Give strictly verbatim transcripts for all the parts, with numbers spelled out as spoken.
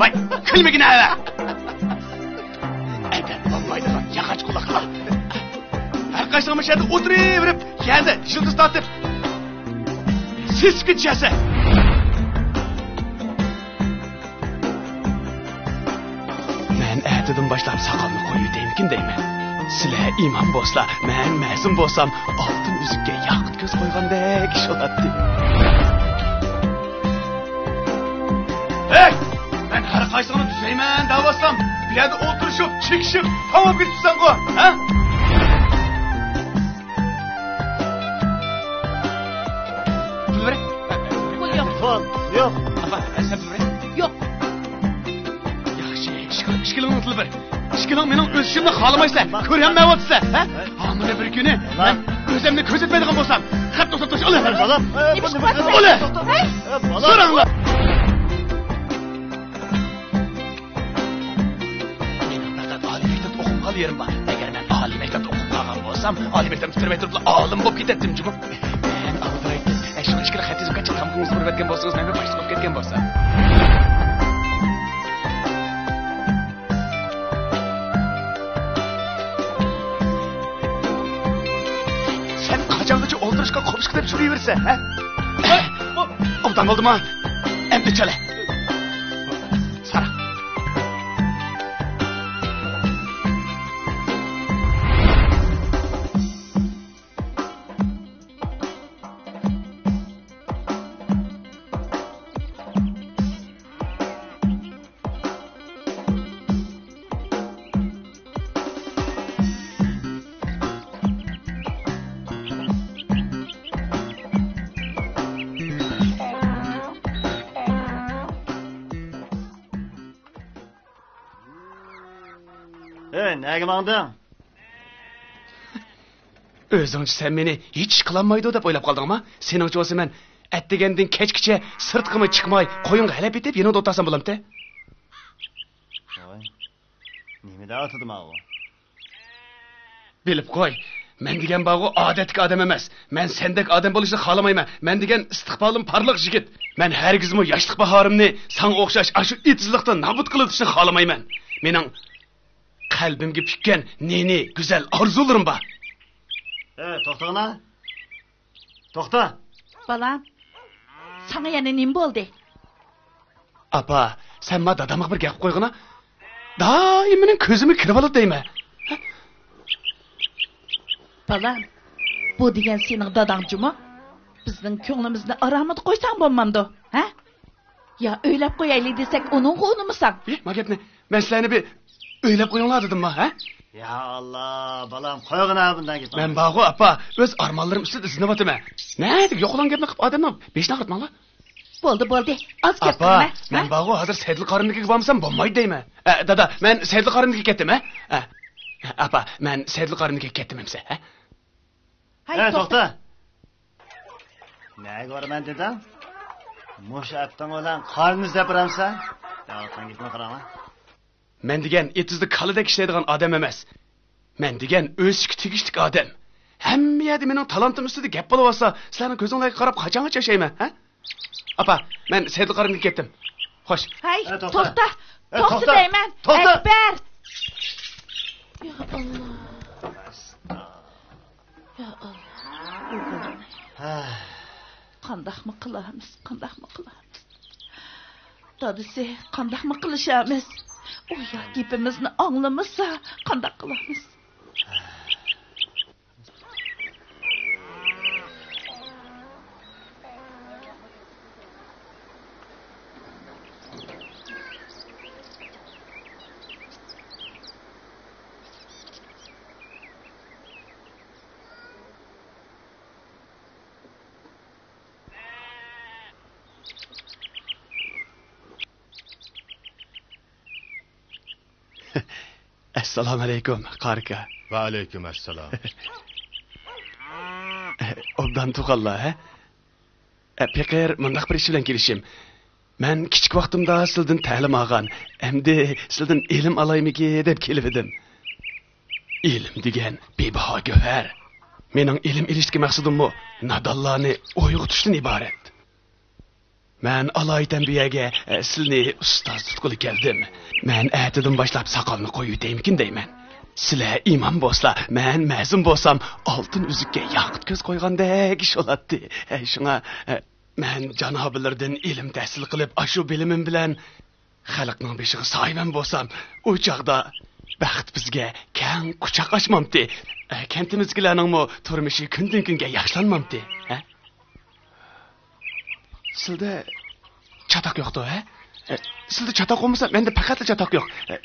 ۋاي، كۈلمىگىنە ھەۋە! ئەدەپ بولمايدىغان ياغاچ قۇلاقلار. ھەر قايسىڭلار مۇشۇ يەردە ئولتۇرۇۋېرىپ، يەردە يىلتىز تارتىپ، سېسىپ كېتىشەسە. مەن ئەتىدىن باشلاپ ساقالنى قويۇۋېتەيمىكىن دەيمەن. سىلەر ئىمام بولسىلا، مەن مەزۇن بولسام، ئالتۇن ئۈزۈككە ياقۇت كۆز قويغاندەك ئىش بولاتتى. ھەي! مەن ھەر قايسىڭنى تۈزەيمەن دەۋاتسام، بۇ يەردە ئولتۇرۇشۇپ، چېكىشىپ، تاۋاپ كېتىپسەنغۇ، ھە؟ پۇل بېرە. پۇل يوق. پۇل يوق. ئاپا، سەن پۇل بېرە. يوق. ياخشى، ئىككىلىڭ، ئىككىلىڭنىڭ پۇلى بار. ئىككىلىڭ مېنىڭ ئۆسۈشۈمنى خالىمايسىلەر. كۆرەلمەيۋاتىسىلەر، ھە؟ ھامىلە بىر كۈنى مەن ئۆزۈمنى كۆزەتمەيدىغان بولسام، خەت توختىتىش ئالىڭلار. بالام، ئە، نېمە ئىش بار؟ ئۇلى! ھەي! سوراڭلار. مېنىڭ پەقەت ئالىي مەكتەپتە ئوقۇپ قالغان يېرىم بار. ئەگەر مەن ئالىي مەكتەپتە ئوقۇپ قالغان بولسام، ئالىي مەكتەپنى پۈتتۈرمەي تۇرۇپلا ئالىم بولۇپ كېتەتتىم جۇمۇ. مەن ئالدىرايتتىم. ئەشۇ ئىككىلا خەت يېزىپ قاچان تامىقىڭىزنى ئۇرۇۋەتكەن بولسىڭىز، مەن بىر باشلىق بولۇپ كەتكەن بولسام. سەن قاچانغىچە ئولتۇرۇشقا قوپۇشقا دەپ يۈرۈۋېرىسەن، ھە؟ ئوبدان بولدىمۇ؟ ئەمدى چالە. سارا. ئەي، نەگە ماڭدىڭ؟ ئۆزۈڭچە سەن مېنى ھېچ ئىش قىلالمايدۇ دەپ ئويلاپ قالدىڭما؟ سېنىڭچە بولسا مەن ئەتىگەندىن كەچكىچە سىرتقىمۇ چىقماي، قويۇڭغا ھەلەپ ئېتىپ، يېنىڭدا ئولتۇرسام بولامتى؟ ۋاي، نېمە دەۋاتىدۇ ماۋۇ؟ بىلىپ قوي، مەن دېگەن بارغۇ ئادەتتىكى ئادەم ئەمەس. مەن سەندەك ئادەم بولۇشنى خالىمايمەن. مەن دېگەن ئىستىقبالىم پارلاق يىگىت. مەن ھەرگىزمۇ ياشلىق باھارىمنى ساڭا ئوخشاش ئاشۇ ئېتىزلىقتا نابۇت قىلىۋېتىشنى خالىمايمەن. مېنىڭ قەلبىمگە پۈككەن نى-نى گۈزەل ئارزۇلىرىم بار. ئەي، توختاڭلار. توختا. بالام، ساڭا يەنە نېمە بولدى؟ ئاپا، سەن ما دادامغا بىر گەپ قويغىنا. دائىم مېنىڭ كۆزۈمگە كىرىۋالىدۇ دەيمەن. بالام، بۇ دېگەن سېنىڭ داداڭ جۇمۇ. بىزنىڭ كۆڭلىمىزنى ئارامىدا قويساڭ بولمامدۇ، ھە؟ يا ئۆيلەپ قويايلى دېسەك، ئۇنىڭغا ئۇنىمىساڭ. ئى، ما گەپنى مەن سىلەرنى بىر ئۆيلەپ قويۇڭلار دېدىمما، ھە؟ يا ئاللا، بالام، قويغىنا بۇنداق گەپنى. مەن بارغۇ، ئاپا، ئۆز ئارمانلىرىم ئۈستىدە ئىزدىنىۋاتىمەن. نەدىكى يوقىغان گەپنى قىلىپ ئادەمنىڭ بېشىنى ئاغرىتماڭلار. بولدى، بولدى. ئاز گەپ قىلما، ھە؟ ئاپا، مەن بارغۇ، ھازىر سەيدىل قارىنىڭكىگە بارمىسام بولمايدۇ دەيمەن. ئە، دادا، مەن سەيدىل قارىنىڭكىگە كەتتىم، ھە؟ ئە، ئاپا، مەن سەيدىل قارىنىڭكىگە كەتتىم ئەمسە، ھە؟ ھەي، توختا. نەگە بارىمەن دېدىڭ؟ مۇشۇ ئەپتىڭ بىلەن قارنىنى ئىزدەپ بېرەمسەن؟ دەۋاتقان گېپىڭگە قاراڭا. مەن دېگەن ئېتىزدا كالىدەك ئىشلەيدىغان ئادەم ئەمەس. مەن دېگەن ئۆسۈشكە تېگىشلىك ئادەم. ھەممە يەردە مېنىڭ تالانتىم ئۈستىدە گەپ بولۇۋاتسا، سىلەرنىڭ كۆزۈڭلارغا قاراپ قاچانغىچە ياشايمەن، ھە؟ ئاپا، مەن سەيدىل قارىنىڭكىگە كەتتىم. خوش. ھەي، ئە، توختا. توختا. ئە، توختا، توختا دەيمەن. توختا. ئەكبەر! يا ئاللا. يا ئاللا. ھە. قانداقمۇ قىلارمىز، قانداقمۇ قىلارمىز؟ دادىسى، قانداقمۇ قىلىشارمىز؟ ئۇ يا گېپىمىزنى ئاڭلىمىسا، قانداق قىلارمىز؟ ئەسسالامۇئەلەيكۇم، قارىكا. ۋەئەلەيكۇم ئەسسالام. ئوبدان تۇغقانلار، ھە؟ ئە، پېقىر، مۇنداق بىر ئىش بىلەن كېلىشىم. مەن كىچىك ۋاقتىمدا سىلىدىن تەلىم ئالغان، ئەمدى سىلىدىن ئىلىم ئالايمىكى دەپ كېلىۋىدىم. ئىلىم دېگەن بىباھا گۆھەر. مېنىڭ ئىلىم ئېلىشتىكى مەقسىتىممۇ نادانلارنى ئويغىتىشتىن ئىبارەت. مەن ئالايىتەن بۇ يەرگە، ئە، سىلىنى ئۇستاز تۇتقىلى كەلدىم. مەن ئەتىدىن باشلاپ ساقالنى قويۇۋېتەيمىكىن دەيمەن. سىلەر ئىمام بولسا، مەن مەزۇن بولسام، ئالتۇن ئۈزۈككە ياقۇت كۆز قويغاندەك ئىش بولاتتى. ئە، شۇڭا، ئە، مەن جانابلىرىدىن ئىلىم تەھسىل قىلىپ، ئاشۇ بىلىمىم بىلەن خەلقنىڭ بېشىغا سايىۋەن بولسام، ئۇ چاغدا بەخت بىزگە كەڭ قۇچاق ئاچمامتى؟ ئە، كەنتىمىزدىكىلەرنىڭمۇ تۇرمۇشى كۈندىن-كۈنگە ياخشىلانمامتى؟ ھە؟ سىلدە چاتاق يوقتۇ، ھە؟ ئە، سىلدە چاتاق بولمىسا، مەندە پەقەتلا چاتاق يوق. ئە،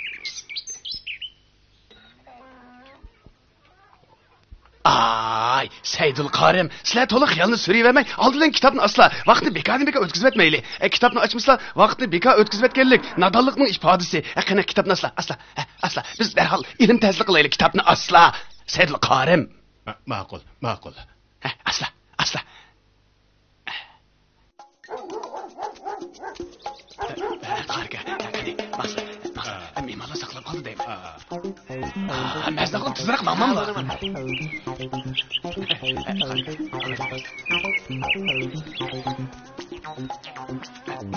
ئاي، سەيدۇل قارىم، سىلەر تولا خىيالنى سۈرۈۋەرمەي، ئالدى بىلەن كىتابنى ئاچسىلا، ۋاقىتنى بىكاردىن بىكار ئۆتكۈزۈۋەتمەيلى. ئە، كىتابنى ئاچمىسىلا، ۋاقىتنى بىكار ئۆتكۈزۈۋەتكەنلىك نادانلىقنىڭ ئىپادىسى. ئە، قېنى، كىتابنى ئاچسىلا، ئاچسىلا. ئە، ئاچسىلا. بىز دەرھال ئىلىم تەھسىل قىلايلى، كىتابنى ئاچسىلا. سەيدۇل قارىم. ما-، ماقۇل، ماقۇل. ئە، ئاچسىلا، ئاچسىلا. قارىكە، قېنى، ماقسىت، ماقسىت، مېھمانلار ساقلاپ قالدى دەيمەن. ئا، مەزناقۇن تېزرەك ماڭماملا.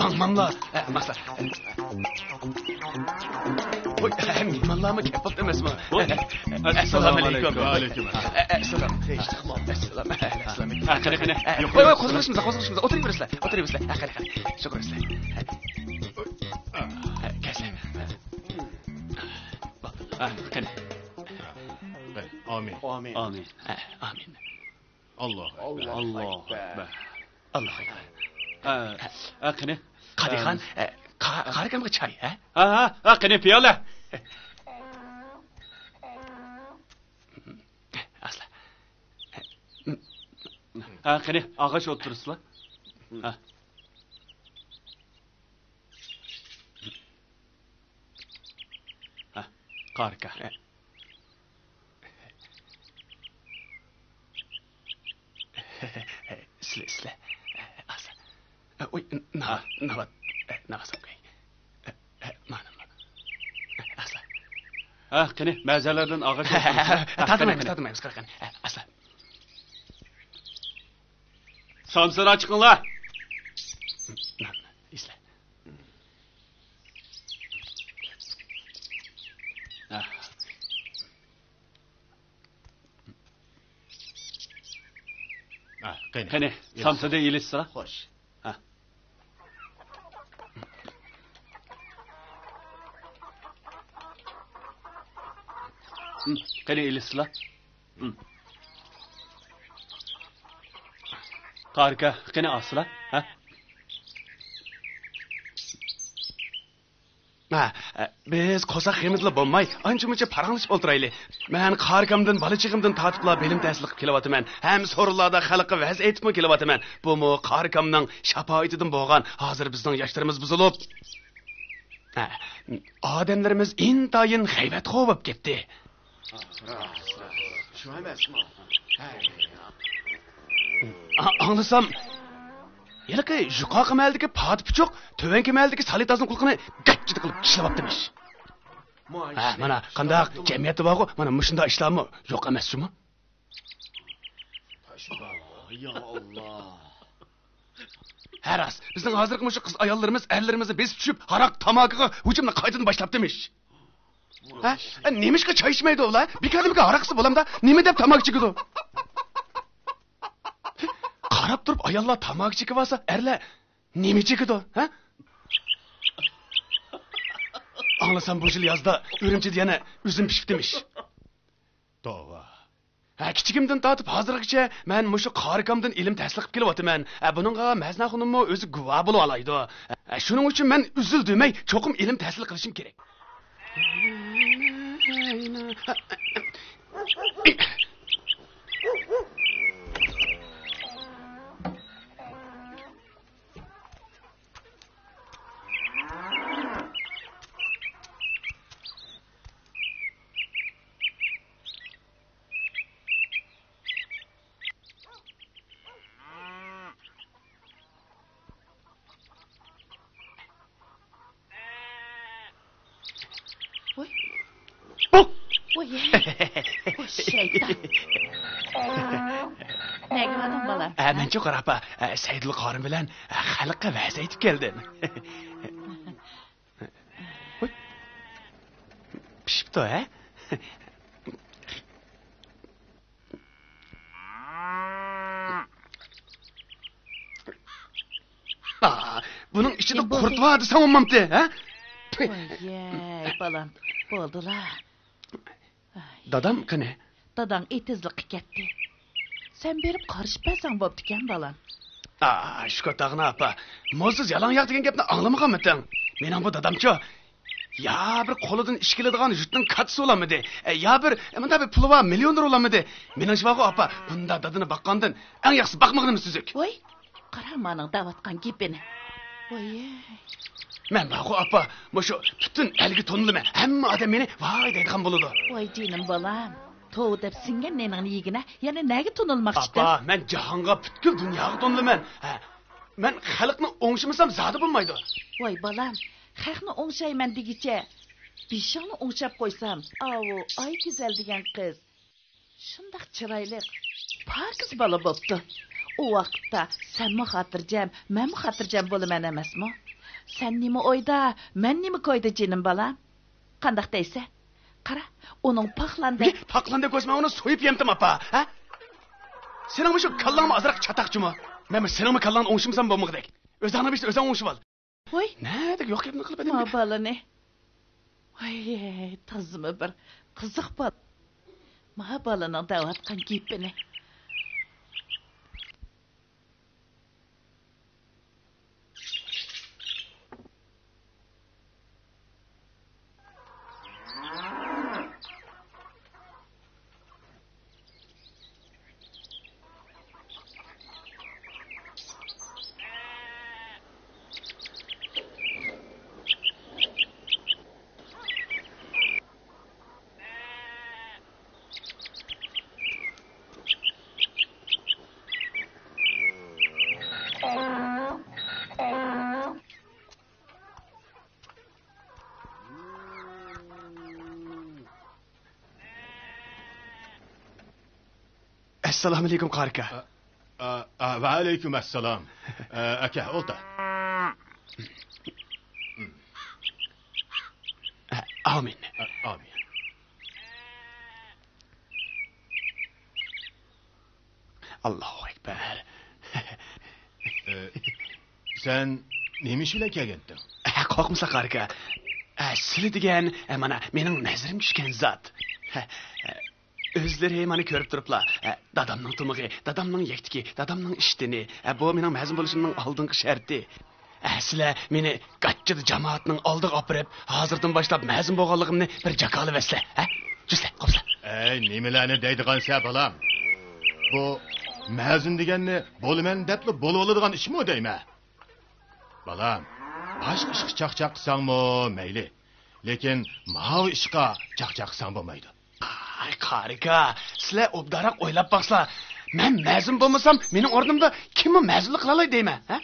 ماڭماملا، ماقسىت. ۋوي، مېھمانلارمۇ كەپ بوپتۇ ئەمەسمۇ؟ ۋوي. ئەسسالامۇئەلەيكۇم. ۋەئەلەيكۇم ئەسسالام. ئەسسالام. ھە، قېنى، قېنى. ھە، ۋوي، ۋوي، قوزغىلىشىمىزلا، قوزغىلىشىمىزلا. ئولتۇرۇۋېرىسىلەر، ئولتۇرۇۋېرىسىلەر. ھە، قېنى، قېنى. شۇ قويۇۋېرىسىلەر. ھە، كەلسە. ھە، قېنى. ئامىن. ئامىن. ھە، ئامىن. ئاللاھۇ ئەكبەر. ئاللاھۇ ئەكبەر. ئاللاھۇ ئەكبەر. ھە، ھە، قېنى. قادىخان، ئە، قا-، قارىكامغا چاي، ھە؟ ھە، ھە، ھە، قېنى، پىيالە. ئاسلا. ھە، قېنى، ئاغاچ ئولتۇرسىلا. ھە. ھە، قارىكا. ئىسلە، ئىسلە. ئاسلا. ئوي، ناۋات، ناۋات. ناۋات، ئوكەي. مانا، مانا. ئاسلا. ھە، قېنى، مەزەلەردىن ئاغاچ ئولتۇرسىلا. تارتمايمىز، تارتمايمىز، قارىكا. ئاسلا. سامسىلار چىقىڭلار. ئىسلە. ھە. ھە، قېنى. قېنى، سامسىدىن ئېلىشسىلا. خوش. ھە. ھىم، قېنى ئېلىشسىلا. ھىم. قارىكا، قېنى ئالسىلا. ھە؟ ھە، بىز قورساق قىيمىتىلا بولماي، ئانچە-مۇنچە پاراڭلىشىپ ئولتۇرايلى. مەن قارىكامدىن، بالا چېغىمدىن تارتىپلا بىلىم تەھسىل قىلىپ كېلىۋاتىمەن. ھەم سورۇنلاردا خەلققە ۋەز ئېيتىپمۇ كېلىۋاتىمەن. بۇمۇ قارىكامنىڭ شاپائىتىدىن بولغان. ھازىر بىزنىڭ ياشلىرىمىز بۇزۇلۇپ، ھە، ئادەملىرىمىز ئىنتايىن غەيۋەتخور بولۇپ كەتتى. شۇ ئەمەسمۇ؟ ئا-، ئاڭلىسام، ھېلىقى يۇقىرىقى مەھەللىدىكى پاتى پۇچۇق تۆۋەنكى مەھەللىدىكى سالىتازنىڭ قۇلىقىنى گاچچىدا قىلىپ چىشلىۋاپتىمىش. ھە، مانا قانداق جەمئىيەتتە بارغۇ، مانا مۇشۇنداق ئىشلارمۇ يوق ئەمەس جۇمۇ. يا ئاللا. ھە راست، بىزنىڭ ھازىرقى مۇشۇ قىز ئاياللىرىمىز ئەرلىرىمىزنى بېسىپ چۈشۈپ، ھاراق، تاماكىغا ھۇجۇمنى قايتىدىن باشلاپتىمىش. ھە؟ ئە، نېمىشقا چاي ئىچمەيدۇ ئۇلار؟ بىكاردىن بىكار ھاراق ئىچسە بولامدا، نېمە دەپ تاماكا چېكىدۇ؟ قاراپ تۇرۇپ ئاياللار تاماكا چېكىۋالسا، ئەرلەر نېمە چېكىدۇ؟ ھە؟ ئاڭلىسام بۇ يىل يازدا ئۈرۈمچىدە يەنە ئۈزۈم پىشىپتىمىش. توۋا. ھە، كىچىكىمدىن تارتىپ ھازىرغىچە مەن مۇشۇ قارىكامدىن ئىلىم تەھسىل قىلىپ كېلىۋاتىمەن. ھە، بۇنىڭغا مەزنە خانىممۇ ئۆزى گۇۋاھ بولالايدۇ. ھە، شۇنىڭ ئۈچۈن مەن ئۈزۈل دېمەي چوقۇم ئىلىم تەھسىل قىلىشىم كېرەك. ۋوي. ۋوي. ۋوي، شەيتان. نەگە باردىڭ، بالا؟ ئە، مەنچۇ قارا ئاپا، ئە، سەيدۇل قارىم بىلەن، ئە، خەلققە ۋەز ئېيتىپ كەلدىم. ھوي. پىشىپتۇ، ھە؟ ئا، بۇنىڭ ئىچىدە قۇرت بار دېسەڭ بولمامتى، ھە؟ ۋاي، بالام، بولدىلا. دادام قېنى؟ داداڭ ئېتىزلىققا كەتتى. سەن بېرىپ قارىشىپ بەرسەڭ بوپتىكەن، بالام. ئا، شۈكۈر تاغىنا ئاپا، مولسىز يالاڭ ياق دېگەن گەپنى ئاڭلىمىغانمىتىڭ؟ مېنىڭ بۇ دادامچۇ، يا بىر قولىدىن ئىش كېلىدىغان يۇرتنىڭ كاتتىسى بولالمىدى، ئە، يا بىر، ئە، مۇنداق بىر پۇلى بار مىليونېر بولالمىدى. مېنىڭچە بارغۇ ئاپا، بۇنداق دادىنى باققاندىن ئەڭ ياخشىسى باقمىغىنىمىز تۈزۈك. ۋاي، قارا مانىڭ دەۋاتقان گېپىنى. ۋاي. مەن بارغۇ ئاپا، مۇشۇ پۈتۈن ئەلگە تونۇلىمەن. ھەممە ئادەم مېنى ۋاي دەيدىغان بولىدۇ. ۋاي جېنىم بالام. توۋا دەپ سىڭگەن نېنىڭنى يېگىنە، يەنە نەگە تونۇلماقچىتىڭ؟ ئاپا، مەن جاھانغا، پۈتكۈل دۇنياغا تونۇلىمەن. ھە، مەن خەلقنى ئوڭشىمىسام زادى بولمايدۇ. ۋاي بالام، خەقنى ئوڭشايمەن دېگۈچە، بېشىڭنى ئوڭشاپ قويسام، ئاۋۇ ئايگۈزەل دېگەن قىز شۇنداق چىرايلىق، پاكىز بالا بوپتۇ. ئۇ ۋاقىتتا سەنمۇ خاتىرجەم، مەنمۇ خاتىرجەم بولىمەن ئەمەسمۇ؟ سەن نېمە ئويدا، مەن نېمە كويدا، جېنىم بالام؟ قانداق دەيسەن؟ قارا، ئۇنىڭ پاقلاندەك. نېمە؟ پاقلاندەك بولسا مەن ئۇنى سويۇپ يەمتىم، ئاپا، ھە؟ سېنىڭ مۇشۇ كاللاڭمۇ ئازراق چاتاقچىمۇ؟ مەنمۇ سېنىڭمۇ كاللاڭنى ئوڭشىمىسام بولمىغۇدەك. ئۆزۈڭنىڭ بېشىنى ئۆزۈڭ ئوڭشىۋال. ۋاي. نەدىك يوق گەپنى قىلىپ ئەدەمگە. ما بالىنى. ۋاي، تازىمۇ بىر قىزىق بالا. ما بالىنىڭ دەۋاتقان گېپىنى. ئەسسالامۇئەلەيكۇم، قارى ئاكا. ئە، ئە، ئە، ۋەئەلەيكۇم ئەسسالام. ئە، ئاكا، ئولتۇر. ئامىن. ئە، ئامىن. ئاللاھۇ ئەكبەر. ئە، سەن نېمە ئىش بىلەن كەلگەنتىڭ؟ ئە، قورقمىسا، قارى ئاكا. ئە، سىلە دېگەن، ئە، مانا، مېنىڭ نەزىرىمگە چۈشكەن زات. ئە، ئۆزلىرى مانا كۆرۈپ تۇرۇپلا، ئە، دادامنىڭ تۇمىقى، دادامنىڭ يەكتىكى، دادامنىڭ ئىشتىنى، ئە، بۇ مېنىڭ مەزىن بولۇشۇمنىڭ ئالدىنقى شەرتى. ئە، سىلەر مېنى گاچچىدا جامائەتنىڭ ئالدىغا ئاپىرىپ، ھازىردىن باشلاپ مەزىن بولغانلىقىمنى بىر جاكارلىۋەتسىلە، ھە؟ جۈسلە، قوپسا. ئەي، نېمىلەرنى دەيدىغانسە، بالام؟ بۇ مەزىن دېگەننى بولىمەن دەپلا بولۇۋالىدىغان ئىشمۇ دەيمەن؟ بالام، باشقا ئىشقا چاقچاق قىلساڭمۇ مەيلى، لېكىن ماۋۇ ئىشقا چاقچاق قىلساڭ بولمايدۇ. ئاي، قارى ئاكا، سىلەر ئوبدانراق ئويلاپ باقسىلا، مەن مەزىن بولمىسام، مېنىڭ ئورنۇمدا كىممۇ مەزىنلىق قىلالايدۇ دەيمەن، ھە؟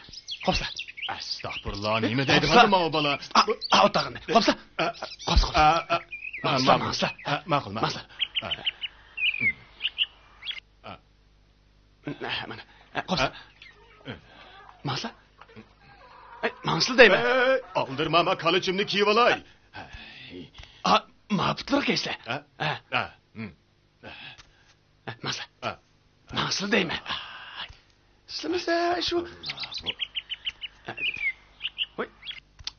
قوپسا. ئەستەغپۇرۇللا، نېمە دەيدىغاندۇ ماۋۇ بالا؟ ئا، ئا، ئولتۇرغىن. قوپسا. قوپسا، قوپسا. ماڭسىلا، ماڭسىلا. ماقۇل، ماقۇل. ماڭسىلا. مانا، قوپسا. ماڭسىلا. ماڭسىلا دەيمەن. ئالدىرىما، ما كالىچىمنى كىيىۋالاي. ئا، ما پۇتلىرىغا كىيسىلە. ھە؟ ھە. ماڭسىلا. ماڭسىلا دەيمەن. سىلىمىسە شۇ. ۋاي.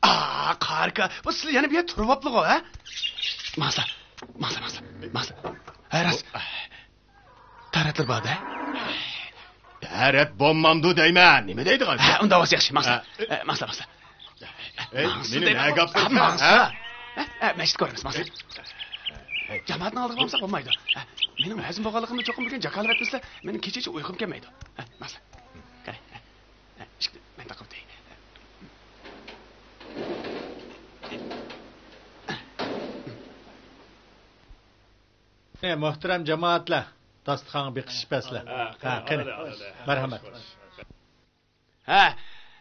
ئا، قارى ئاكا، بۇ سىلە يەنە بۇ يەردە تۇرۇۋاپلىغۇ، ھە؟ ماڭسىلا. ماڭسىلا، ماڭسىلا. ماڭسىلا. ھە، راست. تارەتلىرى بار-دە. تارەت بولمامدۇ دەيمەن. نېمە دەيدىغان؟ ھە، ئۇنداق بولسا ياخشى. ماڭسىلا. ھە. ئە، ماڭسىلا، ماڭسىلا. ئەي، ماڭسىلا مېنى دەيمەن. نەگە ئاپتۇ؟ ھە، ماڭسىلا. ھە؟ ھە، ھە، مەسچىتكە بارىمىز، ماڭسىلا. ھە. جامائەتنىڭ ئالدىغا بارمىساق بولمايدۇ. ھە، مېنىڭ مەزىن بولغانلىقىمنى چوقۇم بىر كۈن جاكارلىۋەتمىسىلە، مېنىڭ كېچىچە ئۇيقۇم كەلمەيدۇ. ھە، ماڭسىلا. قېنى، ھە، ھە، ئىشىكنى مەن تاقىۋېتەي. ئە، مۆھتەرەم جامائەتلەر، داستىخانغا بېقىشىپ بەرسىلە. ھە، قېنى. مەرھەمەت. ھە،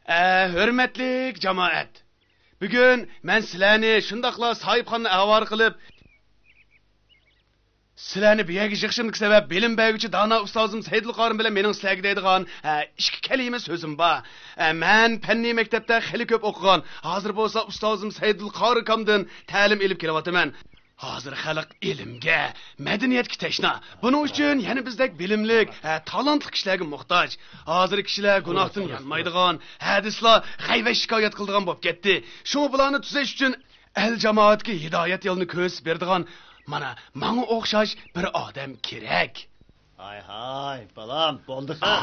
ئە، ھۆرمەتلىك جامائەت. بۈگۈن مەن سىلەرنى شۇنداقلا ساھىبخاننى ئاۋارە قىلىپ، سىلەرنى بۇ يەرگە يىغىشىمدىكى سەۋەب، بىلىم بەرگۈچى دانا ئۇستازىم سەيدۇل قارىم بىلەن مېنىڭ سىلەرگە دەيدىغان، ھە، ئىككى كەلىمە سۆزۈم بار. ھە، مەن پەننىي مەكتەپتە خېلى كۆپ ئوقۇغان، ھازىر بولسا ئۇستازىم سەيدۇل قارىكامدىن تەلىم ئېلىپ كېلىۋاتىمەن. ھازىر خەلق ئىلىمگە، مەدەنىيەتكە تەشنا. بۇنىڭ ئۈچۈن يەنە بىزدەك بىلىملىك، ھە، تالانتلىق كىشىلەرگە موھتاج. ھازىر كىشىلەر گۇناھتىن يانمايدىغان، ھەدىسلا غەيۋەت شىكايەت قىلىدىغان بولۇپ كەتتى. شۇڭا بۇلارنى تۈزەش ئۈچۈن ئەل جامائەتكە ھىدايەت يولىنى كۆرسىتىپ بېرىدىغان مانا ماڭا ئوخشاش بىر ئادەم كېرەك. ھاي ھاي، بالام، بولدى خېلى.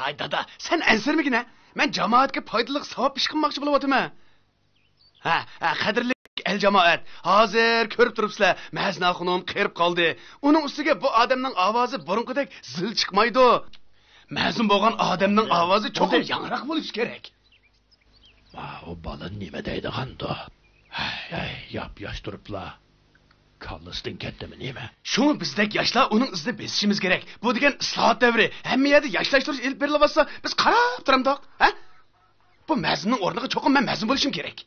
ئاي دادا، سەن ئەنسىرىمىگىنە. مەن جامائەتكە پايدىلىق ساۋاب ئىش قىلماقچى بولۇۋاتىمەن. ھە، ھە، قەدىرلىك ئەل جامائەت، ھازىر كۆرۈپ تۇرۇپسىلەر، مەزنە خانىم قېرىپ قالدى. ئۇنىڭ ئۈستىگە بۇ ئادەمنىڭ ئاۋازى بۇرۇنقىدەك زىل چىقمايدۇ. مەزۇن بولغان ئادەمنىڭ ئاۋازى چوقۇم ياڭراق بولۇشى كېرەك. ماۋۇ بالا نېمە دەيدىغاندۇ؟ ھەي، ھەي، ياپياش تۇرۇپلا كاللىسىدىن كەتتىمۇ نېمە؟ شۇڭا بىزدەك ياشلار ئۇنىڭ ئىزىنى بېسىشىمىز كېرەك. بۇ دېگەن ئىسلاھات دەۋرى. ھەممە يەردە ياشلاشتۇرۇش ئېلىپ بېرىلىۋاتسا، بىز قاراپ تۇرامدۇق، ھە؟ بۇ مەزۇننىڭ ئورنىغا چوقۇم مەن مەزۇن بولۇشۇم كېرەك.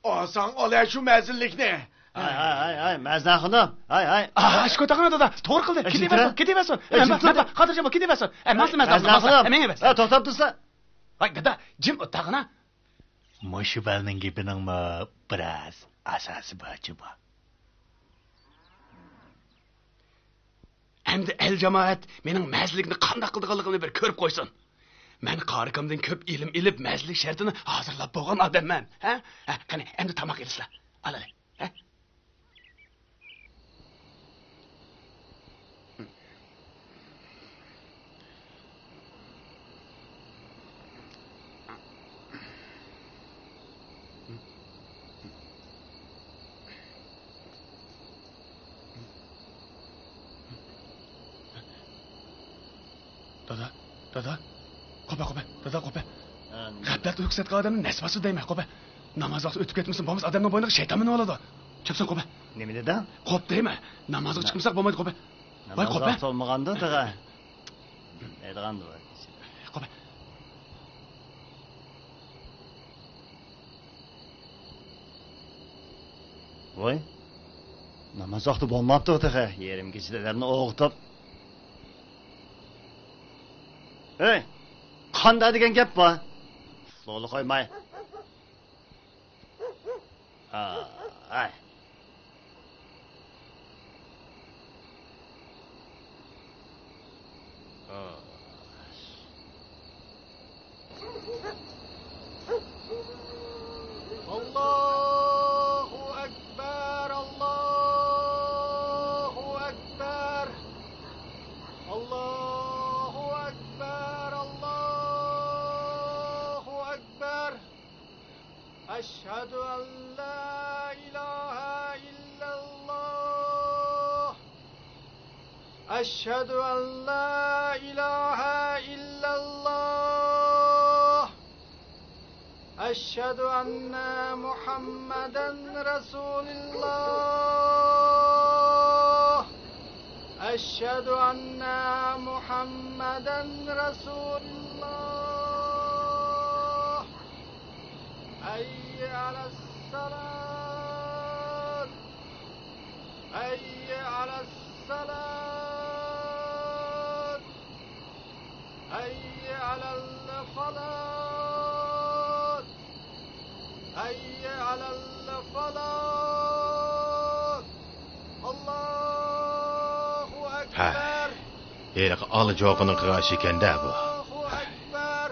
ئالساڭ ئالە شۇ مەزۇنلۇقنى. ھاي، ھاي، ھاي، ھاي، مەزنە خانىم. ھاي، ھاي. ئا، شۇ كۆتەڭنى دادا، توغرا قىلدى. ئەي، كېتىۋەرسۇن، جىمتىرە. كېتىۋەرسۇن. ئەي، ئەي، جىمتىرە. خاتىرجەم بول، كېتىۋەرسۇن. ئەي، مەزنە خانىم. ئەي، توختاپ تۇرسا. ھاي دادا، جىم ئولتۇرغىنا. مۇشۇ بالىنىڭ گېپىنىڭمۇ بىراز ئاساسى بار جۇمۇ. ئەمدى ئەل جامائەت مېنىڭ مەزلىكنى قانداق قىلىدىغانلىقىمنى بىر كۆرۈپ قويسۇن. مەن قارىكامدىن كۆپ ئىلىم ئېلىپ، مەزلىك شەرتىنى ھازىرلاپ بولغان ئادەممەن. ھە؟ ھە، قېنى، ئەمدى تاماق ئېلىسىلەر. ئالىلى. ھە؟ دادا، دادا، قوپە، قوپە، دادا، قوپە. غەپلەتتە ئۇيقۇ سەتكەن ئادەمنى نەس باسىدۇ دەيمەن، قوپە. ناماز ۋاقتى ئۆتۈپ كەتمىسۇن، بولمىسا ئادەمنىڭ بوينىغا شەيتان مىنىۋالىدۇ. چۈشۈپسەن، قوپە. نېمە دېدىڭ؟ قوپ دەيمەن، ناماز ۋاقتى چىقمىساق بولمايدۇ، قوپە. ۋاي، ناماز قوپە. ۋاقتى بولمىغاندۇ تېخى. دەيدىغاندۇ. قوپە. ۋاي، ناماز ۋاقتى بولماپتۇ تېخى. يېرىم كېچىدە ئادەمنى ئويغىتىپ. ھەي، قاندا دېگەن گەپ بار. لولا قويماي. ئاي. ئاللاھۇ ئەكبەر، ئاللاھۇ ئەكبەر. ئاللاھۇ ئەكبەر، ئاللاھۇ ئەكبەر. أشهد أن لا إله إلا الله. أشهد أن لا إله إلا الله. أشهد أن محمدا رسول الله. أشهد أن محمدا رسول الله. حي على الصلاة. حي على الصلاة. حي على الفلاح. حي على الفلاح. الله ھە، أكبر. ھېلىقى ئالا جوقىنىڭ قىغاشى ئىكەن-دە بۇ. الله أكبر.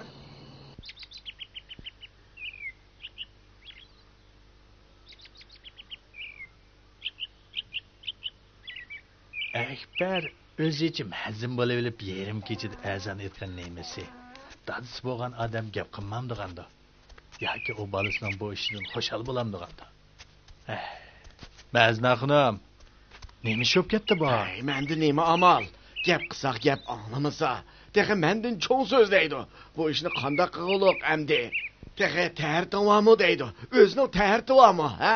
ئەكبەر ئۆزىچە مەزىن بولۇۋېلىپ، يېرىم كېچىدە ئەزان ئېيتقان نېمىسى؟ دادىسى بولغان ئادەم گەپ قىلمامدىغاندۇ؟ ياكى ئۇ بالىسىنىڭ بۇ ئىشىدىن خۇشال بولامدىغاندۇ؟ ئەھ، مەزنە خانىم، نېمە ئىش بولۇپ كەتتى بۇ؟ ھەي، مەندە نېمە ئامال؟ گەپ قىلساق گەپ ئاڭلىمىسا، تېخى مەندىن چوڭ سۆزلەيدۇ. بۇ ئىشنى قانداق قىلغۇلۇق ئەمدى؟ تېخى تەھەرىتىڭ بارمۇ دەيدۇ. ئۆزىنىڭ تەھەرىتى بارمۇ، ھە؟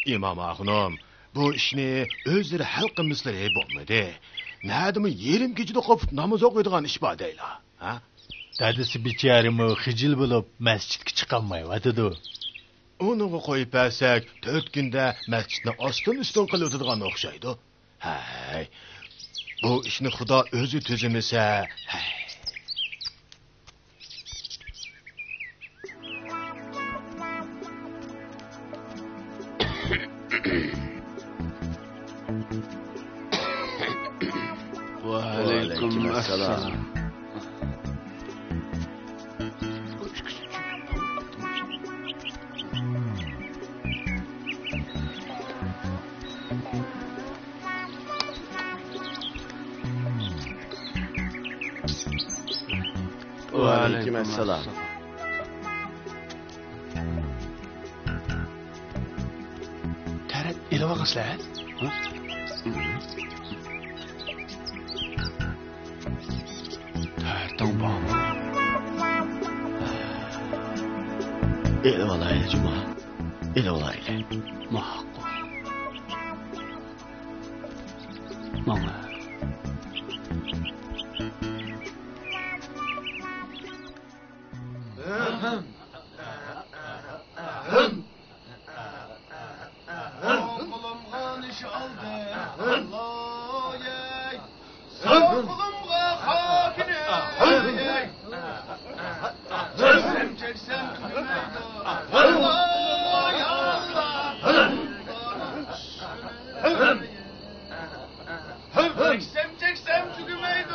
ئىمام ئاخۇنۇم، بۇ ئىشنى ئۆزلىرى ھەل قىلمىسىلىرى بولمىدى. نەدىمۇ يېرىم كېچىدە قوپۇپ ناماز ئوقۇيدىغان ئىش بار دەيلا، ھە؟ دادىسى بىچارىمۇ خىجىل بولۇپ، مەسچىتكە چىقالمايۋاتىدۇ. ئۇنىڭغا قويۇپ بەرسەك، تۆت كۈندە مەسچىتنى ئاستىن-ئۈستۈن قىلىۋېتىدىغان ئوخشايدۇ. ھەي، بۇ ئىشنى خۇدا ئۆزى تۈزىمىسە، ھەي. ۋەئەلەيكۇم ئەسسالام. ۋەئەلەيكۇم ئەسسالام. تەرەت ئېلىۋالغايسىلەر. تەرىتىڭ بارمۇ؟ ئېلىۋالايلى جۇما. ئېلىۋالايلى. ماقۇل. ماڭا. قولۇمغا نىش ئالدى. ئاللاي. ساق قولۇمغا خاكىنى. چەكسەم چەكسەم تۈگىمەيدۇ. ئاللاي، ئاللا. چەكسەم چەكسەم تۈگىمەيدۇ.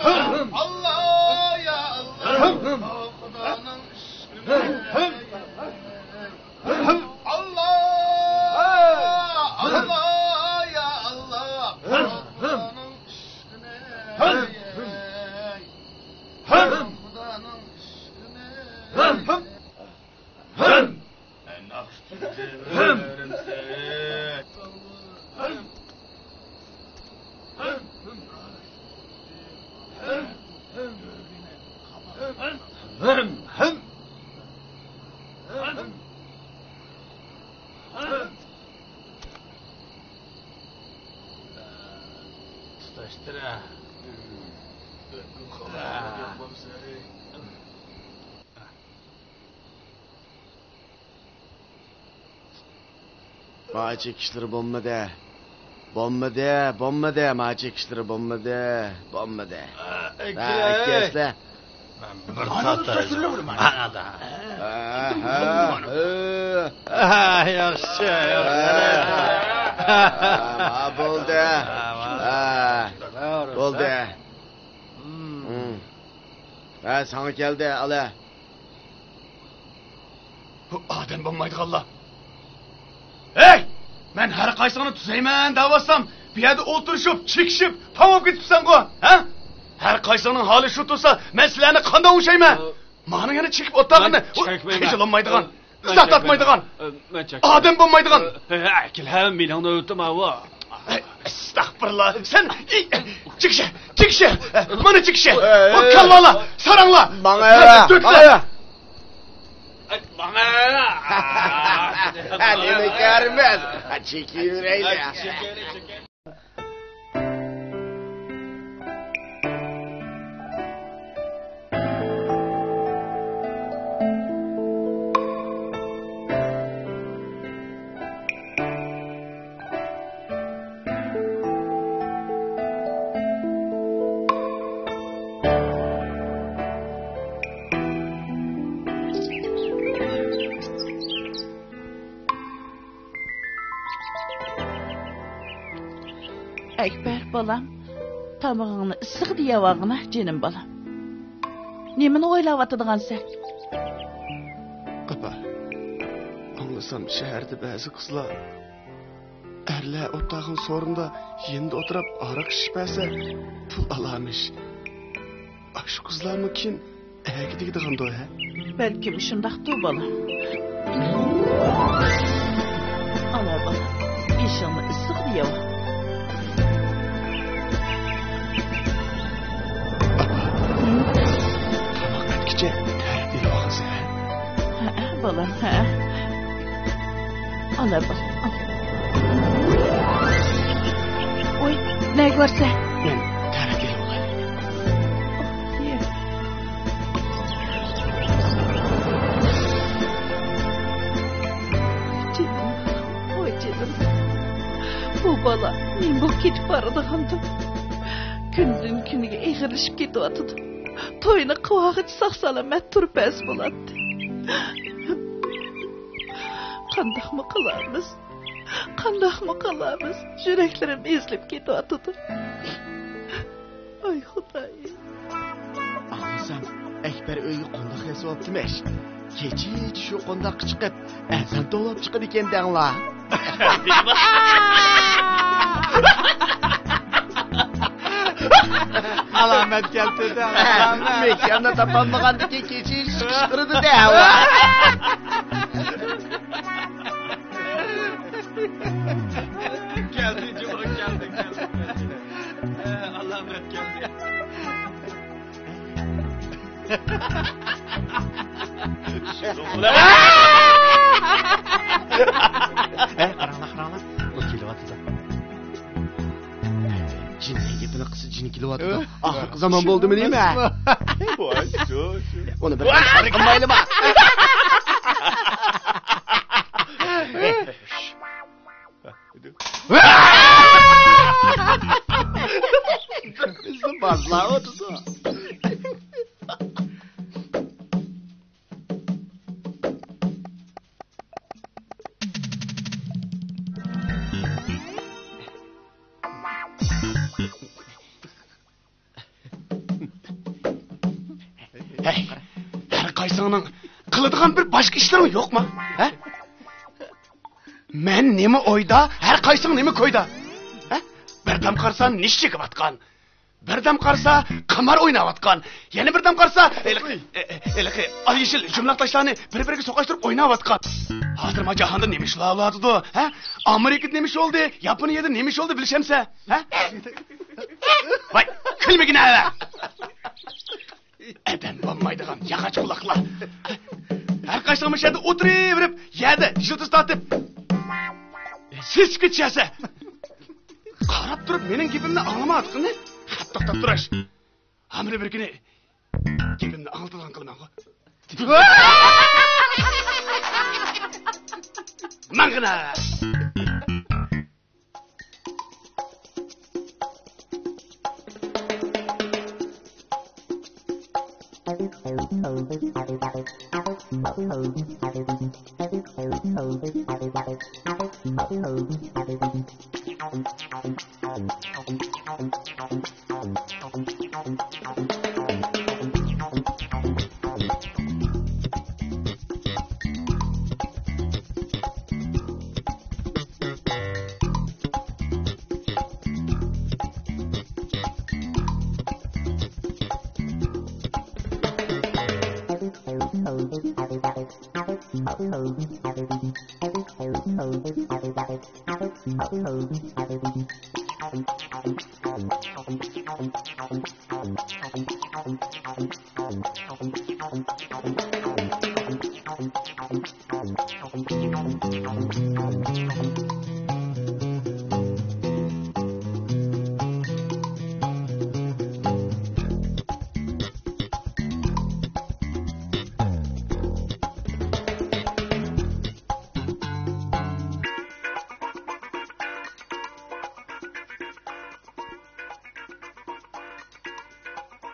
ئاللا، يا ئاللا. خۇدانىڭ ئىشقىنى. ئاللا، ئاللا، يا ئاللا. خۇدانىڭ ئىشقىنى. خۇدانىڭ ئىشقىنى. تۇتاشتۇرە. ما چېكىشلىرى بولمىدى. بولمىدى، بولمىدى، ما چېكىشلىرى بولمىدى، بولمىدى. ئەكەسلە. بىر تاتار. ئانا. ياخشى، ياخشى. بولدى. بولدى. ھە، ساڭا كەلدى، ئالە. بۇ ئادەم بولمايدىغانلار. ھەي! مەن ھەر قايسىڭنى تۈزەيمەن دەۋاتسام، بۇ يەردە ئولتۇرۇشۇپ، چېكىشىپ، تاماق كېتىپسەنغۇ، ھە؟ ھەر قايسىڭنىڭ ھالى شۇ تۇرسا، مەن سىلەرنى قانداق ئوڭشايمەن؟ مانا يەنە چېكىپ ئولتۇرغىنى، خىجىللانمايدىغان. ئىزاھ تارتمايدىغان، ئادەم بولمايدىغان. ئەكىل، ھە، مېنىڭ نۆۋىتىم ئاۋۇ. ئەستەغپۇرۇللا، سەن چىقىشە، چىقىشە، مانا چىقىشە. كاللالا، ساراڭلا، ماڭا، ماڭا. نېمە كارىمىز؟ چېكىۋېرەيلى. ئەكبەر، بالام، تامىقىڭنى ئىسسىق دېيەۋالغىنا، جېنىم بالام. نېمىنى ئويلاۋاتىدىغانسەن؟ ئاپا، ئاڭلىسام، شەھەردە بەزى قىزلار ئەرلەر ئولتۇرغان سورۇندا يېنىدا ئولتۇرۇپ ھاراق ئىچىشىپ بەرسە، پۇل ئالارمىش. ئاشۇ قىزلارمۇ كېيىن ئەرگە تېگىدىغاندۇ، ھە؟ بەلكىم شۇنداقتۇ، بالام. ئانا، بالام، ئېشىڭنى ئىسسىق دېيەۋ. تاماق ئەتكىچە تەرەت ئېلىۋالغانسەن، ھە؟ ھەئە، بالام، ھەئە. ئانا، بالام، ئال. ئوي، نەگە بارسەن؟ مەن تەرەت ئېلىۋالاي. ئوي. نېمە بولۇپ كېتىپ بارىدىغاندۇ؟ كۈندىن كۈنگە ئېغىرلىشىپ كېتىۋاتىدۇ. توينى قىلىۋالغۇچە ساق-سالامەت تۇرۇپ بەرسە بولاتتى. قانداقمۇ قىلارمىز؟ قانداقمۇ قىلارمىز؟ يۈرەكلىرىم ئېزىلىپ كېتىۋاتىدۇ. ئاي خۇدايىم. ئاڭلىسام، ئەكبەر ئۆيگە قونداق ياسىۋاپتىمىش. كېچىچە شۇ قونداققا چىقىپ، ئەزان توۋلاپ چىقىدىكەن دەڭلار. ئالامەت كەلتۈردى، ئالامەت. مېكاننى تاپالمىغاندىكىن كېچىچە قىچقىرىدۇ دەڭلار. كەلدى، جۇمۇ كەلدى، كەلدى، كەلدى. ئالامەت كەلدى. ھە، قاراڭلار، قاراڭلار. ئۇ كېلىۋاتىدۇ. جىننىڭ گېپىنى قىلسا، جىن كېلىۋاتىدۇ. ئاخىرقى زامان بولدىمۇ نېمە؟ ۋاي، شۇ، شۇ. ئۇنى بىر قىلمايلىما؟ بىزنى بازلاۋاتىدۇ. ھەي، ھەر قايسىڭنىڭ قىلىدىغان بىر باشقا ئىشلىرىڭ يوقما؟ ھە؟ مەن نېمە ئويدا، ھەر قايسىڭ نېمە كويدا؟ ھە؟ بىردەم قارىسا نېشى چېكىۋاتقان، بىردەم قارىسا قىمار ئويناۋاتقان، يەنە بىردەم قارىسا ھېلىقى، ھېلىقى ئال يېشىل يۇمىلاق تاشلارنى بىر-بىرىگە سوقاشتۇرۇپ ئويناۋاتقان. ھازىر ما جاھاندا نېمە ئىشلار بولۇۋاتىدۇ؟ ھە؟ ئامېرىكىدا نېمە ئىش بولدى؟ ياپونىيەدە نېمە ئىش بولدى بىلىشەمسە؟ ھە؟ ۋاي، كۈلمىگىنە! ئادەم بولمايدىغان ياغاچ قۇلاقلار. ھەر قايسىڭ مۇشۇ يەردە ئولتۇرۇۋېرىپ، يەردە يىلتىز تارتىپ، سېسىپ كېتىشەسە. قاراپ تۇرۇپ مېنىڭ گېپىمنى ئاڭلىمايۋاتقىنى خەپ توختاپ تۇرۇش. ھامىنى بىر كۈنى گېپىمنى ئاڭلىتىدىغان قىلىمەنغۇ. ماڭغىنا!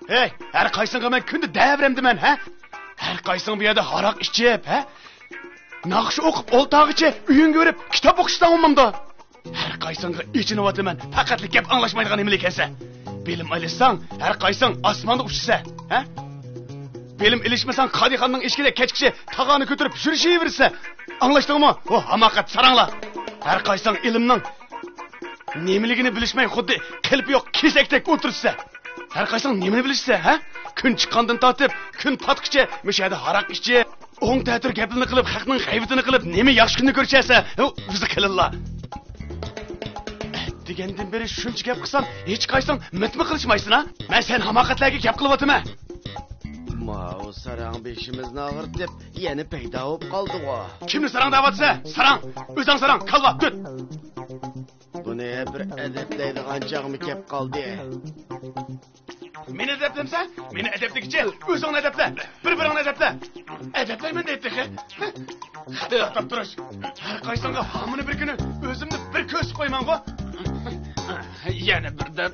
ھەي، ھەر قايسىڭغا مەن كۈندە دەۋېرەمدىمەن، ھە؟ ھەر قايسىڭ بۇ يەردە ھاراق ئىچىپ، ھە؟ ناخشا ئوقۇپ ئولتارغىچە ئۆيۈڭگە بېرىپ كىتاب ئوقۇشساڭ بولمامدۇ؟ ھەر قايسىڭغا ئېچىنىۋاتىمەن، پەقەتلا گەپ ئاڭلاشمايدىغان نېمىلىك ئىكەنسەن. بىلىم ئېلىشساڭ، ھەر قايسىڭ ئاسماندا ئۇچىسەن، ھە؟ بىلىم ئېلىشمىساڭ، قادىخاننىڭ ئىشىكىدە كەچكىچە تاغارنى كۆتۈرۈپ يۈرۈشۈۋېرىسەن. ئاڭلاشتىڭمۇ؟ ھۇ، ھاماقەت ساراڭلار! ھەر قايسىڭ ئىلىمنىڭ نېمىلىكىنى بىلىشمەي، خۇددى قېلىپى يوق كېسەكتەك ئولتۇرۇپسەن. ھەر قايسىڭ نېمىنى بىلىشسەن، ھە؟ كۈن چىققاندىن تارتىپ كۈن پاتقىچە مۇشۇ يەردە ھاراق ئىچىپ، ئوڭ تەتۈر گەپلىرىنى قىلىپ، خەقنىڭ غەيۋىتىنى قىلىپ، نېمە ياخشى كۈننى كۆرۈشەسەن؟ ھە، بىزنى قېلىنلا. ئەتىگەندىن بېرى شۇنچە گەپ قىلسام، ھېچقايسىڭ مىتمۇ قىلىشمايسىنا؟ مەن سەن ھاماقەتلەرگە گەپ قىلىۋاتىمەن. ماۋۇ ساراڭ بېشىمىزنى ئاغرىتىپ، يەنە پەيدا بولۇپ قالدىغۇ. كىمنى ساراڭ دەۋاتىسەن؟ ساراڭ! ئۆزۈڭ ساراڭ، كاللا، دۈت! بۇنى بىر ئەدەپلەيدىغان چاغمۇ كەپ قالدى. مېنى ئەدەپلىمىسەن؟ مېنى ئەدەپلىگۈچە ئۆزۈڭنى ئەدەپلە. بىر-بىرىڭنى ئەدەپلە. ئەدەپلەيمەن دەيتتى تېخى. خەتەر ئاتاپ تۇرۇش. ھەر قايسىڭغا ھامىنى بىر كۈنى ئۆزۈمنى بىر كۆرسىتىپ قويمامغۇ. يەنە بىردەم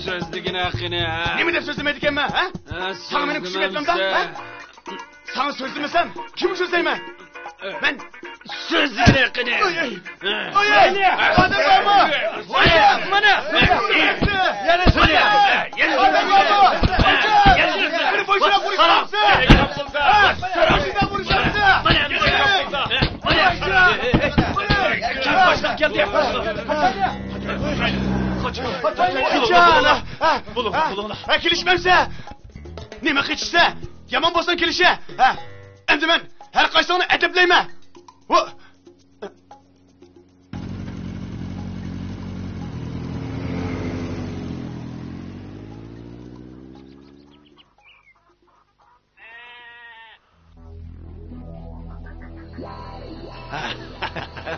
سۆزلىگىنە قېنى، ھە؟ نېمە دەپ سۆزلىمەيدىكەنمەن، ھە؟ ھە، ساڭا مېنىڭ كۈچۈم يەتمەمدۇ، سۆزلىمەمسە؟ ھە؟ ساڭا سۆزلىمىسەم، كىمگە سۆزلەيمەن؟ مەن سۆزلىگىنە قېنى. ئاي، ئاي. ئاي، ئاي. ئادەم بارمۇ؟ ئاي، مانا. يەنە سۆزلە. يەنە سۆزلە. ئادەم بارمۇ؟ مېنى بوشىراق ئۇرۇشمامسىز؟ ھە؟ بوشىراق ئۇرۇشامسىز؟ مانا، مانا. مانا. باشلىق كەلدى. قاچ. قاچ. بولۇڭ، بولۇڭ. ھە، كېلىشمەمسە؟ نېمە قېچىشسە؟ يامان بولساڭ كېلىشە. ھە. ئەمدى مەن ھەر قايسىڭنى ئەدەپلەيمەن. ۋو.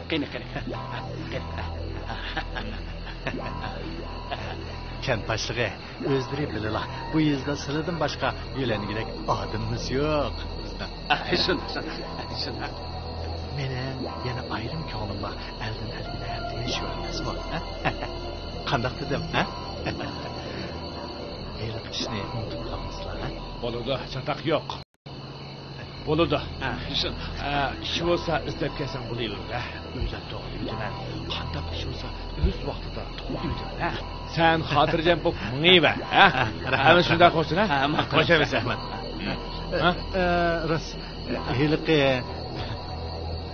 قېنى، قېنى. كەنت باشلىقى، ئۆزلىرى بىلىلا، بۇ يېزىدا سىلىدىن باشقا يۆلەنگۈدەك ئادىمىمىز يوق. شۇنداق، شۇنداق، شۇنداق. مېنىڭ يەنە ئايرىم كۆڭلۈم بار، ئەلدىن ئەلگىدە دېيىش يوق ئەمەسمۇ، ھە؟ قانداق دېدىم، ھە؟ ھېلىقى ئىشنى ئۇنتۇپ قالمىسىلا، ھە؟ بولىدۇ، چاتاق يوق. بولىدۇ. ھە. شۇ، ئە، ئىش بولسا ئىزدەپ كەلسەڭ بولۇۋېرىدۇ، ھە. ئۆيلەر توغرا دېمەن. قانداق ئىش بولسا ئۆز ۋاقتىدا توغرا دېمەن، ھە. سەن خاتىرجەم بولۇپ مېڭىۋەر، ھە. ھە، رەھمەت، ھە، شۇنداق رەھمەت. بولسۇن، ھە. ھە، ماقۇل، خوش ئەمىسە. رەھمەت. ھە؟ ئە، ئە، راست. ھېلىقى،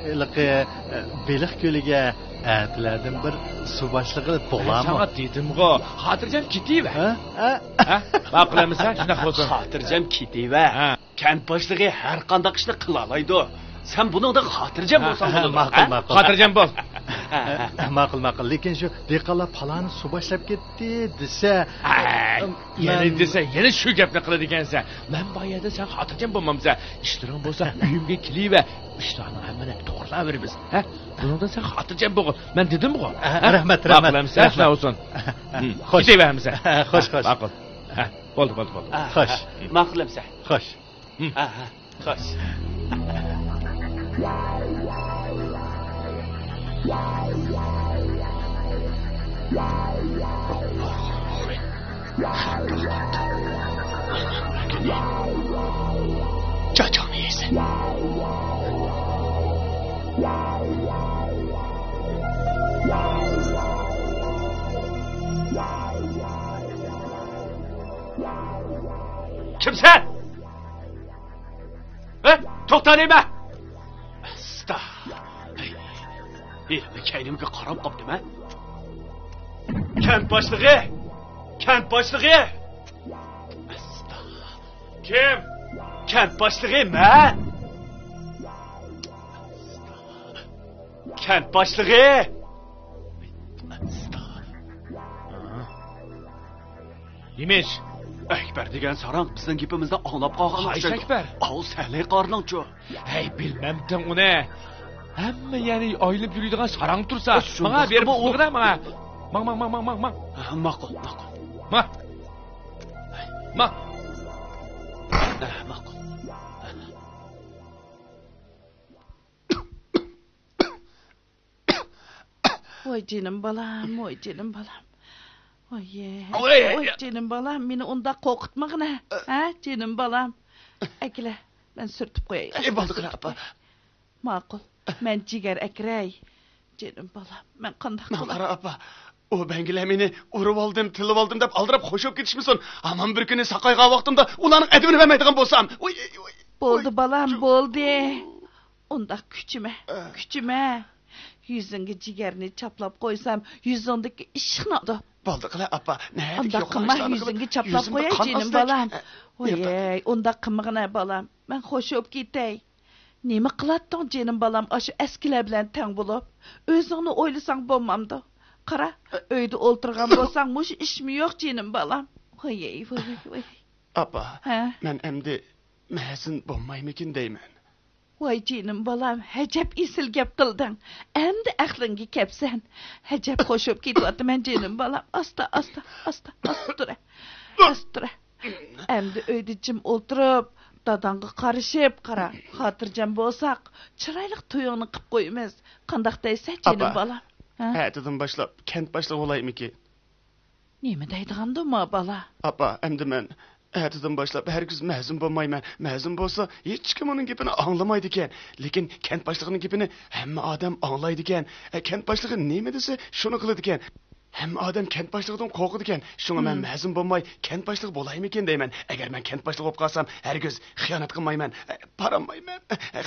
ھېلىقى، ئە، بېلىق كۆلىگە ئەتىلەردىن بىر سۇ باشلىقى بولامۇ؟ مەن ساڭا دېدىمغۇ، خاتىرجەم كېتىۋەر. ھە؟ ھە؟ ھە؟ ماقۇل ئەمىسە، شۇنداق بولسۇن. خاتىرجەم كېتىۋەر. ھە. كەنت باشلىقى ھەر قانداق ئىشنى قىلالايدۇ. سەن بۇنىڭدىن خاتىرجەم بولساڭ بولىدۇ، ماقۇل، ھە؟ ماقۇل. خاتىرجەم بول. ھە، ماقۇل، ماقۇل. لېكىن شۇ دېھقانلار پالانى سۇ باشلاپ كەتتى دېسە، ھەي، يەنە دېسە، يەنە شۇ گەپنى قىلىدىكەنسەن. مەن بار يەردە سەن خاتىرجەم بولمامسەن. ئىشلىرىڭ بولسا ئۆيۈمگە كېلىۋەر. ئىشلارنىڭ ھەممىنى توغرىلاۋېرىمىز. ھە؟ بۇنىڭدىن سەن خاتىرجەم بولغىن. مەن دېدىمغۇ. ھە، رەھمەت، رەھمەت، ماقۇل ئەمىسە، رەھمەت. شۇنداق بولسۇن. خوش. كېتىۋەر ئەمىسە. خوش، خوش. ماقۇل. ھە، بولدى، بولدى، بولدى. خوش. ماقۇل ئەمىسە. خوش. ھە، ھە، خوش. چاچاڭنى يەيسەن. كىمسەن؟ ھە؟ توختا دەيمەن! ئاستا. ھېلىمۇ كەينىمگە قاراپ قاپتىمەن. كەنت باشلىقى! كەنت باشلىقى! ئاستا. كىم؟ كەنت باشلىقى مەن! كەنت باشلىقى! ئاستا. نېمە ئىش؟ ئەكبەر دېگەن ساراڭ بىزنىڭ گېپىمىزنى ئاڭلاپ قالغان ئوخشايدۇ. قايسى ئەكبەر؟ ئاۋۇ سەلەي قارنىڭچۇ. ھەي، بىلمەمتىڭ ئۇنى. ھەممە يەرنى ئايلىنىپ يۈرىدىغان ساراڭ تۇرسا، ماڭا بېرىپ ئۇ. ماڭا. ماڭ، ماڭ، ماڭ، ماڭ، ماڭ. ماقۇل، ماقۇل. ماڭ. ماڭ. ماقۇل. ۋاي جېنىم بالام، ۋاي جېنىم بالام. ۋاي، ۋاي، ۋاي جېنىم بالام، مېنى ئۇنداق قورقۇتمىغىنە. ھە، جېنىم بالام. ئەكېلە، مەن سۈرتۈپ قوياي. ئەي، بولدى، قارا ئاپا. ماقۇل، مەن جىگەر ئەكىرەي. جېنىم بالام، مەن قانداق قىلاي؟ قارا ئاپا، ئۇ بەڭگىلەر مېنى ئۇرۇۋالدىم، تىللىۋالدىم دەپ ئالدىراپ خوش بولۇپ كېتىشمىسۇن. ھامان بىر كۈنى ساقايغان ۋاقتىمدا ئۇلارنىڭ ئەدىپىنى بەرمەيدىغان بولسام. ۋاي، ۋاي، ۋاي. بولدى بالام، بولدى. ئۇنداق كۈچىمە، كۈچىمە. يۈزۈڭگە جىگەرنى چاپلاپ قويسام، يۈزۈڭدىكى ئىششىقنى ئالىدۇ. بولدى قىلە ئاپا، نەدىكى ئۇنداق قىلما، يۈزۈڭگە چاپلاپ قوياي، جېنىم بالام. ۋاي، ئۇنداق قىلمىغىنە بالام، مەن خوش بولۇپ كېتەي. نېمە قىلاتتىڭ جېنىم بالام، ئاشۇ ئەسكىلەر بىلەن تەڭ بولۇپ؟ ئۆزۈڭنى ئويلىساڭ بولمامدۇ؟ قارا، ئۆيدە ئولتۇرغان بولساڭ مۇشۇ ئىشمۇ يوق جېنىم بالام. ۋاي، ۋاي، ۋاي. ئاپا، ھە؟ مەن ئەمدى مەزىن بولمايمىكىن دەيمەن. ۋاي جېنىم بالام، ئەجەب ئېسىل گەپ قىلدىڭ. ئەمدى ئەقلىڭگە كەپسەن. ئەجەب خوش بولۇپ كېتىۋاتىمەن جېنىم بالام. ئاستا، ئاستا، ئاستا، ئاستا تۇرە. ئاستا تۇرە. ئەمدى ئۆيدە جىم ئولتۇرۇپ، داداڭغا قارىشىپ قارا. خاتىرجەم بولساق، چىرايلىق تويۇڭنى قىپ قويىمىز. قانداق دەيسەن جېنىم بالام؟ ھە؟ ئەتىدىن باشلاپ كەنت باشلىقى بولايمىكىن؟ نېمە دەيدىغاندۇ ما بالا؟ ئاپا، ئەمدى مەن ئەتىدىن باشلاپ ھەرگىز مەزۇن بولمايمەن. مەزۇن بولسا ھېچكىم ئۇنىڭ گېپىنى ئاڭلىمايدىكەن. لېكىن كەنت باشلىقىنىڭ گېپىنى ھەممە ئادەم ئاڭلايدىكەن. ئە، كەنت باشلىقى نېمە دېسە، شۇنى قىلىدىكەن. ھەممە ئادەم كەنت باشلىقىدىن قورقىدىكەن. شۇڭا مەن مەزۇن بولماي، كەنت باشلىقى بولايمىكىن دەيمەن. ئەگەر مەن كەنت باشلىقى بولۇپ قالسام، ھەرگىز خىيانەت قىلمايمەن، بارالمايمەن،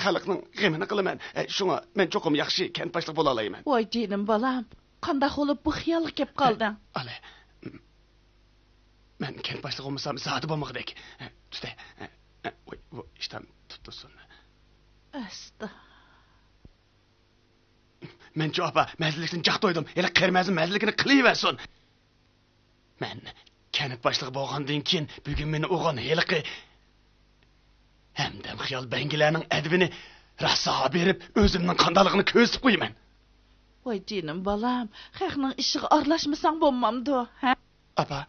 خەلقنىڭ غېمىنى قىلىمەن. شۇڭا مەن چوقۇم ياخشى كەنت باشلىقى بولالايمەن. ۋاي جېنىم بالام، قانداق بولۇپ بۇ خىيالغا كەپ قالدىڭ؟ ئالە، مەن كەنت باشلىقى بولمىسام زادى بولمىغۇدەك. تۈستە. ۋاي، بۇ ئىشتان تۇتۇلسۇن. ئاستا. مەنچۇ ئاپا، مەززىلىكتىن جاق تويدۇم. ھېلى قېرى مەززىم مەززىلىكىنى قىلىۋەرسۇن. مەن كەنت باشلىقى بولغاندىن كېيىن، بۈگۈن مېنى ئۇرغان ھېلىقى ھەمدەم خىيال بەڭگىلەرنىڭ ئەدىپىنى راسا بېرىپ، ئۆزۈمنىڭ قانداقلىقىنى كۆرسىتىپ قويىمەن. ۋاي جېنىم بالام، خەقنىڭ ئىشىغا ئارىلاشمىساڭ بولمامدۇ، ھە؟ ئاپا،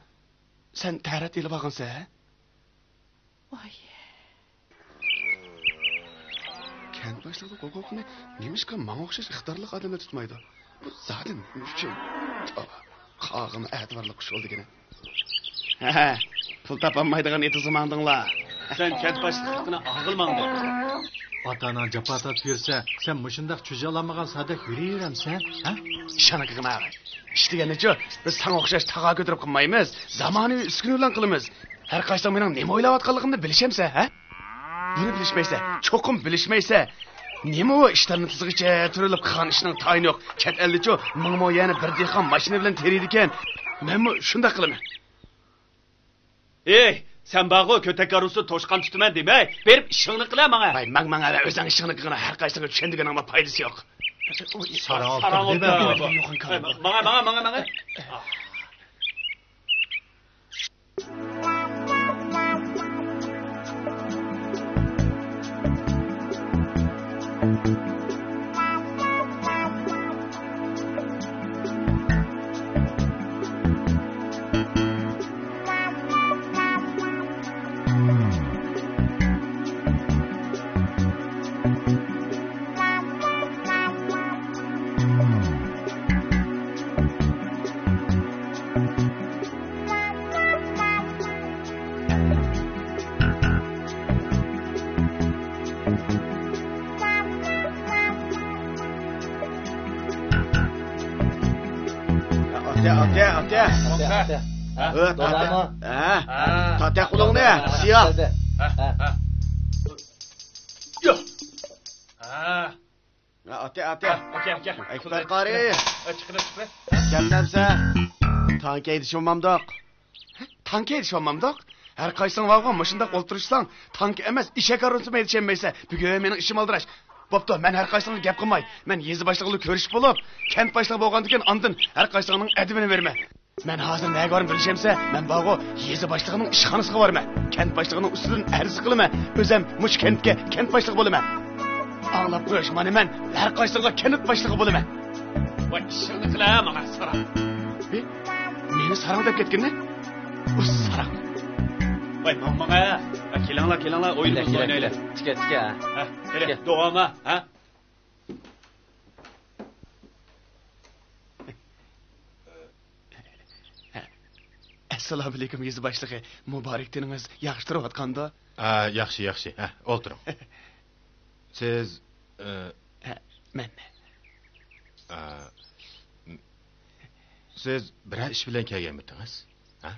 سەن تەرەت ئېلىپ ئالغانسەن، ھە؟ ۋاي. كەنت باشلىقىنىڭ ھوقۇقىنى نېمىشقا ماڭا ئوخشاش ئىقتىدارلىق ئادەملەر تۇتمايدۇ؟ بۇ زادى نېمە ئۈچۈن؟ توۋا، قاغىمۇ ئەتىۋارلىق ئۇششۇل دېگىنە. ھە، پۇل تاپالمايدىغان ئېتىزغا ماڭدىڭلار. سەن كەنت باشلىقىنى ئاغىل ماڭدى. ئاتا-ئاناڭ جاپا تارتىپ يۈرسە، سەن مۇشۇنداق چۈجە ئالالمىغان سادەك يۈرۈۋېرەمسەن، ھە؟ ئىشەنگىنە ئاغا. ئىش دېگەننىچۇ، بىز ساڭا ئوخشاش تاغار كۆتۈرۈپ قىلمايمىز، زامانىۋى ئۈسكۈنە بىلەن قىلىمىز. ھەر قايسىڭ مېنىڭ نېمە ئويلاۋاتقانلىقىمنى بىلىشەمسەن، ھە؟ نېمە بىلىشمەيسەن؟ چوقۇم بىلىشمەيسەن. نېمە ئۇ ئىشتاننى تىزىغىچە تۈرۈلۈپ قىلغان ئىشنىڭ تايىنى يوق. چەت ئەلدىچۇ مىڭمۇ يەنى بىر دېھقان ماشىنا بىلەن تېرىيدىكەن. مەنمۇ شۇنداق قىلىمەن. ئېي، سەن بارغۇ، كۆتەك كارۋىسىدا توشقان تۇتىمەن دېمەي، بېرىپ ئىشىڭنى قىلە ماڭا. ۋاي، ماڭ، ماڭ، ئەۋە ئۆزۈڭ ئىشىڭنى قىلغىنا، ھەر قايسىڭغا چۈشەندۈرگىنىڭنىڭ پايدىسى يوق. ساراڭ ئالتۇن دېمە. ماڭا، ماڭا، ماڭا، ماڭا. ئاتە، ئاتە، ئاتە. ئاتە، ئاتە. ھە، ئاتە. ھە. تاتە قولۇڭنى، سىيا. ھە، ھە. يا. ھە. ھە، ئاتە، ئاتە. ھە، ئاكا، ئاكا. ئەكبەر قارى. ھە، چىقىڭ، چىقىڭ. كەپتەمسە. تانكا ھەيدىشىۋالمامدۇق؟ تانكا ھەيدىشىۋالمامدۇق؟ ھەر قايسىڭ بارغۇ، مۇشۇنداق ئولتۇرۇشساڭ، تانكا ئەمەس، ئىشەك ھارۋىسىمۇ ھەيدىشەلمەيسەن. بۈگۈن مېنىڭ ئىشىم ئالدىراش. بوپتۇ، مەن ھەر قايسىڭغا گەپ قىلماي. مەن يېزا باشلىقى بىلەن كۆرۈشۈپ بولۇپ، كەنت باشلىقى بولغاندىكىن ئاندىن ھەر قايسىڭنىڭ ئەدىپىنى بېرىمەن. مەن ھازىر نەگە بارىمەن بىلىشەمسەن؟ مەن بارغۇ، يېزا باشلىقىنىڭ ئىشخانىسىغا بارىمەن. كەنت باشلىقىنىڭ ئۈستىدىن ئەرز قىلىمەن. ئۆزەم مۇشۇ كەنتكە كەنت باشلىقى بولىمەن. ئاڭلاپ قويۇش، مانا مەن ھەر قايسىڭغا كەنت باشلىقى بولىمەن. ۋاي، ئىشىڭنى قىلە ماڭا، ساراڭ. ھى؟ مېنى ساراڭ دەپ كەتكىنى؟ ئۇ ساراڭ. ۋاي، ماڭ، ماڭا. ھە، كېلىڭلار، كېلىڭلار، ئويۇنىمىزنى ئوينايلى. تىكە، تىكە. ھە، قېنى، داۋاملا، ھە؟ ئەسسالامۇئەلەيكۇم، يېزا باشلىقى. مۇبارەك تېنىڭىز ياخشى تۇرۇۋاتقاندۇ؟ ھە، ياخشى، ياخشى. ھە، ئولتۇرۇڭ. سىز، ئە، ھە، مەن. ئە، سىز بىرەر ئىش بىلەن كەلگەنمىدىڭىز؟ ھە؟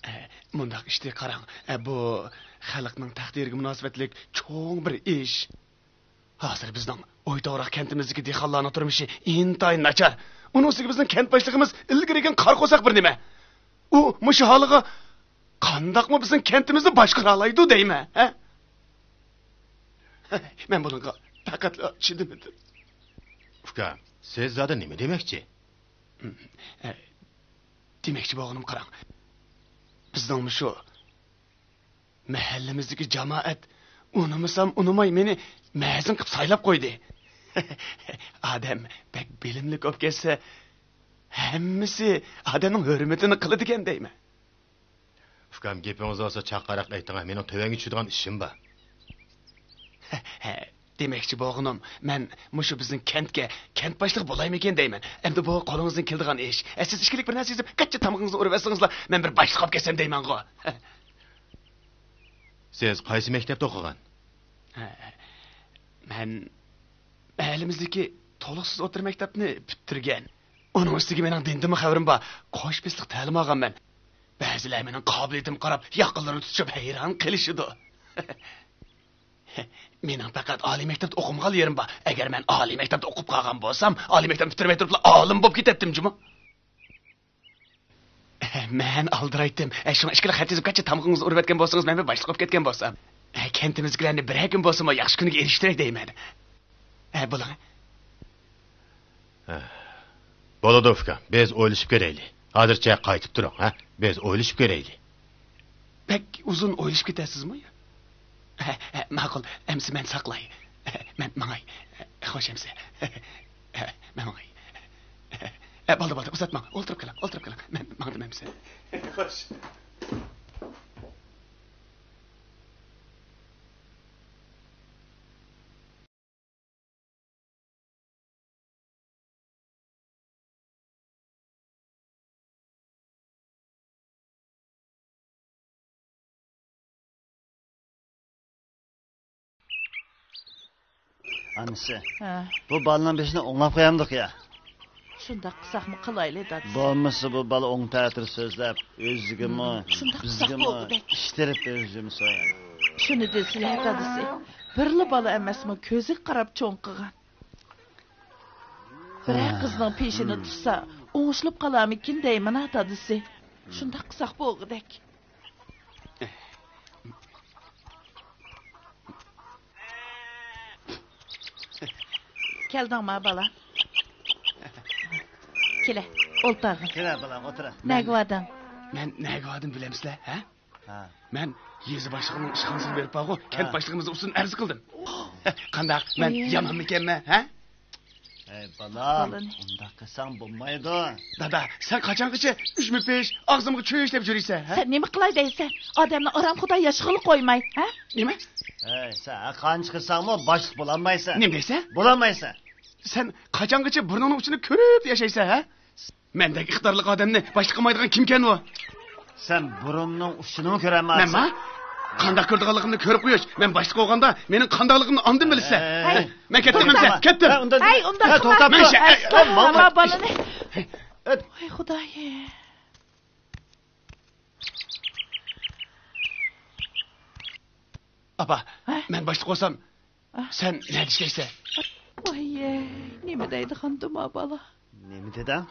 ئە، مۇنداق ئىشتى، قاراڭ. ئە، بۇ خەلقنىڭ تەقدىرىگە مۇناسىۋەتلىك چوڭ بىر ئىش. ھازىر بىزنىڭ ئويتوغراق كەنتىمىزدىكى دېھقانلارنىڭ تۇرمۇشى ئىنتايىن ناچار. ئۇنىڭ ئۈستىگە بىزنىڭ كەنت باشلىقىمىز ئىلگىرىكىدىن قارا قورساق بىر نېمە. ئۇ مۇشۇ ھالىغا قانداقمۇ بىزنىڭ كەنتىمىزنى باشقۇرالايدۇ دەيمەن، ھە؟ مەن بۇنىڭغا پەقەتلا چىدىمىدىم. ئۇكام، سىز زادى نېمە دېمەكچى؟ ئە، دېمەكچى بولغىنىم، قاراڭ. بىزنىڭ مۇشۇ مەھەللىمىزدىكى جامائەت ئۇنىمىسام ئۇنىماي مېنى مەزىن قىلىپ سايلاپ قويدى. ئادەم بەك بىلىملىك بولۇپ كەتسە، ھەممىسى ئادەمنىڭ ھۆرمىتىنى قىلىدىكەن دەيمەن. ئۇكام، گېپىڭىز بولسا چاققانراق ئېيتىڭ، مېنىڭ تۆۋەنگە چۈشىدىغان ئىشىم بار. دېمەكچى بولغىنىم، مەن مۇشۇ بىزنىڭ كەنتكە كەنت باشلىقى بولايمىكىن دەيمەن. ئەمدى بۇ قولىڭىزدىن كېلىدىغان ئىش. ئە، سىز ئىچكىلىك بىر نەرسە يېزىپ، قاچا تامىقىڭىزنى ئۇرۇۋەتسىڭىزلا، مەن بىر باشلىق بولۇپ كەتسەم دەيمەنغۇ. سىز قايسى مەكتەپتە ئوقۇغان؟ ھە، مەن مەھەللىمىزدىكى تولۇقسىز ئوتتۇرا مەكتەپنى پۈتتۈرگەن. ئۇنىڭ ئۈستىگە مېنىڭ دىندىنمۇ خەۋىرىم بار. قوش پىسلىق تەلىم ئالغانمەن. بەزىلەر مېنىڭ قابىلىيىتىمگە قاراپ ياقىلىرىنى تۇتۇشۇپ ھەيران قېلىشىدۇ. مېنىڭ پەقەت ئالىي مەكتەپتە ئوقۇمىغان يېرىم بار. ئەگەر مەن ئالىي مەكتەپتە ئوقۇپ قالغان بولسام، ئالىي مەكتەپنى پۈتتۈرمەي تۇرۇپلا ئالىم بولۇپ كېتەتتىم جۇمۇ. مەن ئالدىرايتتىم. شۇڭا ئىككىلا خەت يېزىپ، قاچا تامىقىڭىزنى ئۇرۇۋەتكەن بولسىڭىز، مەن بىر باشلىق بولۇپ كەتكەن بولسام. كەنتىمىزدىكىلەرنى بىرەر كۈن بولسىمۇ ياخشى كۈنگە ئېرىشتۈرەي دەيمەن. ھە، بولۇڭ. ھە. بولىدۇ، ئۇكام. بىز ئويلىشىپ كۆرەيلى. ھازىرچە قايتىپ تۇرۇڭ، ھە؟ بىز ئويلىشىپ كۆرەيلى. بەك ئۇزۇن ئويلىشىپ كېتەرسىزمۇ؟ ھە، ھە، ماقۇل. ئەمسە مەن ساقلاي. مەن ماڭاي. خوش ئەمسە. مەن ماڭاي. ھە، بولدى، بولدى. ئۇزاتماڭ. ئولتۇرۇپ قېلىڭ، ئولتۇرۇپ قېلىڭ. مەن ماڭدىم ئەمسە. خوش. ئانىسى، ھە. بۇ بالىنىڭ بېشىنى ئوڭلاپ قويامدۇق يا؟ شۇنداق قىلساقمۇ قىلايلى، دادىسى. بولمىسا بۇ بالا ئوڭ تەتۈر سۆزلەپ، ئۆزىگىمۇ، شۇنداق قىلساق بىزگىمۇ بولغۇدەك. ئىشتىرىپ بېرىشىمىز سويا. شۇنى دېسىلە، دادىسى. بىرلا بالا ئەمەسمۇ، كۆزىگە قاراپ چوڭ قىلغان. بىرەر قىزنىڭ پېشىنى تۇتسا، ئوڭشىلىپ قالارمىكىن دەيمەن-ھە، دادىسى. شۇنداق قىلساق بولغۇدەك. كەلدىڭما، بالا؟ كېلە، ئولتۇرغىن. كېلە، بالام، ئولتۇر. نەگە باردىڭ؟ مەن نەگە باردىم بىلەمسىلەر، ھە؟ ھە. مەن يېزا باشلىقىنىڭ ئىشخانىسىغا بېرىپ بارغۇ، كەنت باشلىقىمىز ئۈستىدىن ئەرز قىلدىم. قانداق، مەن يامانمىكەنمەن، ھە؟ ئەي بالام، ئۇنداق قىلساڭ بولمايدۇ. دادا، سەن قاچانغىچە ئۈجمە پىش، ئاغزىمغا چۆچ دەپ يۈرىسەن، ھە؟ سەن نېمە قىلاي دەيسەن؟ ئادەمنى ئارام خۇدا ياشىغىلى قويماي، ھە؟ نېمە؟ ھەي، سەن ھەر قانچە قىلساڭمۇ باشلىق بولالمايسەن. نېمە دەيسەن؟ بولالمايسەن. سەن قاچانغىچە بۇرنۇڭنىڭ ئۇچىنى كۆرۈپ ياشايسەن، ھە؟ مەندەك ئىقتىدارلىق ئادەمنى باشلىق قىلمايدىغان كىمكەن ئۇ؟ سەن بۇرۇننىڭ ئۇچىنىمۇ كۆرەلمەيسەن. مەنما؟ قانداق كۆرىدىغانلىقىمنى كۆرۈپ قويۇش. مەن باشلىق بولغاندا مېنىڭ قانداقلىقىمنى ئاندىن بىلىسەن. ھەي، مەن كەتتىم ئەمسە، كەتتىم. ھەي، ئۇنداق، ھەي، ئۇنداق قىلما. مەن شە-، ئەي، ئەي، ماڭ، ماڭ. بالىنى. ۋاي خۇدايىم. ئاپا، ھە؟ مەن باشلىق بولسام، سەن نەدە ئىشلەيسەن؟ ۋاي، نېمە دەيدىغاندۇ ما بالا؟ نېمە دېدىڭ؟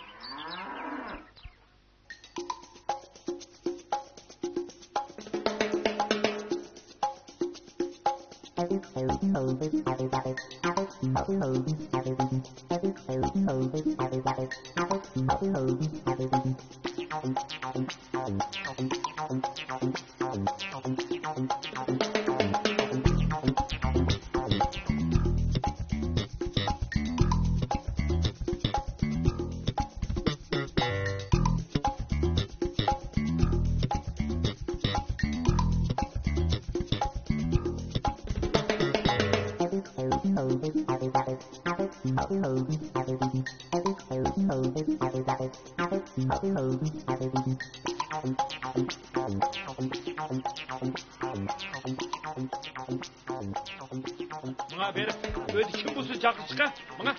ماڭا بېرىپ، ئۆيدە كىم بولسا چاقىر چىقە. ماڭا.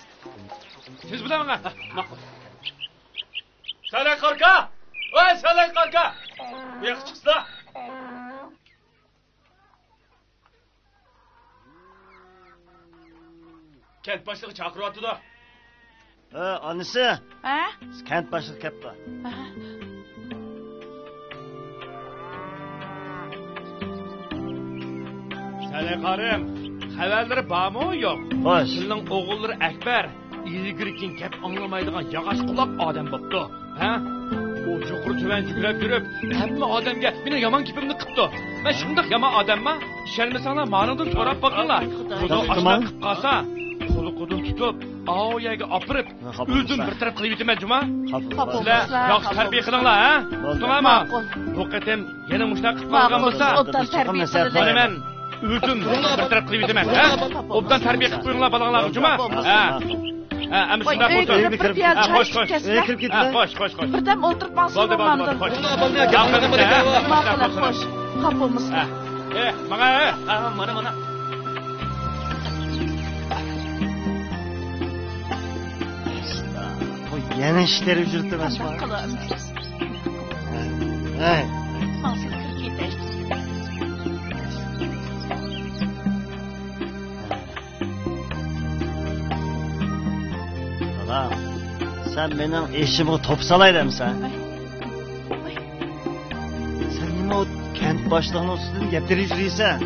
تېز بىلەن ماڭا. ماقۇل. سەلەي قاركا! ۋاي، سەلەي قاركا! بۇ ياققا چىقسىلا! كەنت باشلىقى چاقىرىۋاتىدۇ. ھە، ئانىسى. ھە؟ كەنت باشلىقى كەپتۇ. ھە. سەلەي قارىم، خەۋەرلىرى بارمۇ يوق؟ خوش. سىلىنىڭ ئوغۇللىرى ئەكبەر ئىلگىرى كېيىن گەپ ئاڭلىمايدىغان ياغاچ قۇلاق ئادەم بوپتۇ. ھە؟ ئۇ يۇقىرى تۆۋەن جۈگرەپ يۈرۈپ، ھەممە ئادەمگە مېنىڭ يامان گېپىمنى قىپتۇ. مەن شۇنداق يامان ئادەمما؟ ئىشەنمىسەڭلار، مانىڭدىن سوراپ باقىڭلار. خۇدا ئاشۇنداق قىپ قالسا، قۇلىقىدىن تۇتۇپ، ئاۋۇ يەرگە ئاپىرىپ، ئۆزۈم بىر تەرەپ قىلىۋېتىمەن، جۇما. سىلەر ياخشى تەربىيە قىلىڭلار، ھە؟ تۇتۇڭلارما؟ بۇ قېتىم يەنە مۇشۇنداق قىپ قالغان بولسا، مانا مەن ئۈلدۈن بىر تەرەپ قىلىۋېتىمەن، ھە؟ ئوبدان تەربىيە قىلىپ قويۇڭلار بالىڭلارغا، جۇمۇ؟ ھە. ھە، ئەمدى شۇنداق بولسۇن. ئۆيگە كىرىپ بىر پىيالە چاي ئىچىپ كەتسىلە. ھە، خوش، خوش. بىردەم ئولتۇرۇپ ماڭسىلە. بولدى، بولدى، بولدى، خوش. ماقۇل، خوش. خاپا بولمىسىلا. ھە. ئە، ماڭا، ھە. ھە، مانا، مانا. بۇ يەنە ئىشلىرى يۈرۈپتۇ، ماشۇ. ھەي. ماڭسىلا كىرىپ كېتەي. بالام، سەن مېنىڭ ئىشىمغا توپا سالاي دەمسەن؟ سەن نېمە ئۇ كەنت باشلىقىنىڭ ئۈستىدىن گەپ تېرىپ يۈرىسەن؟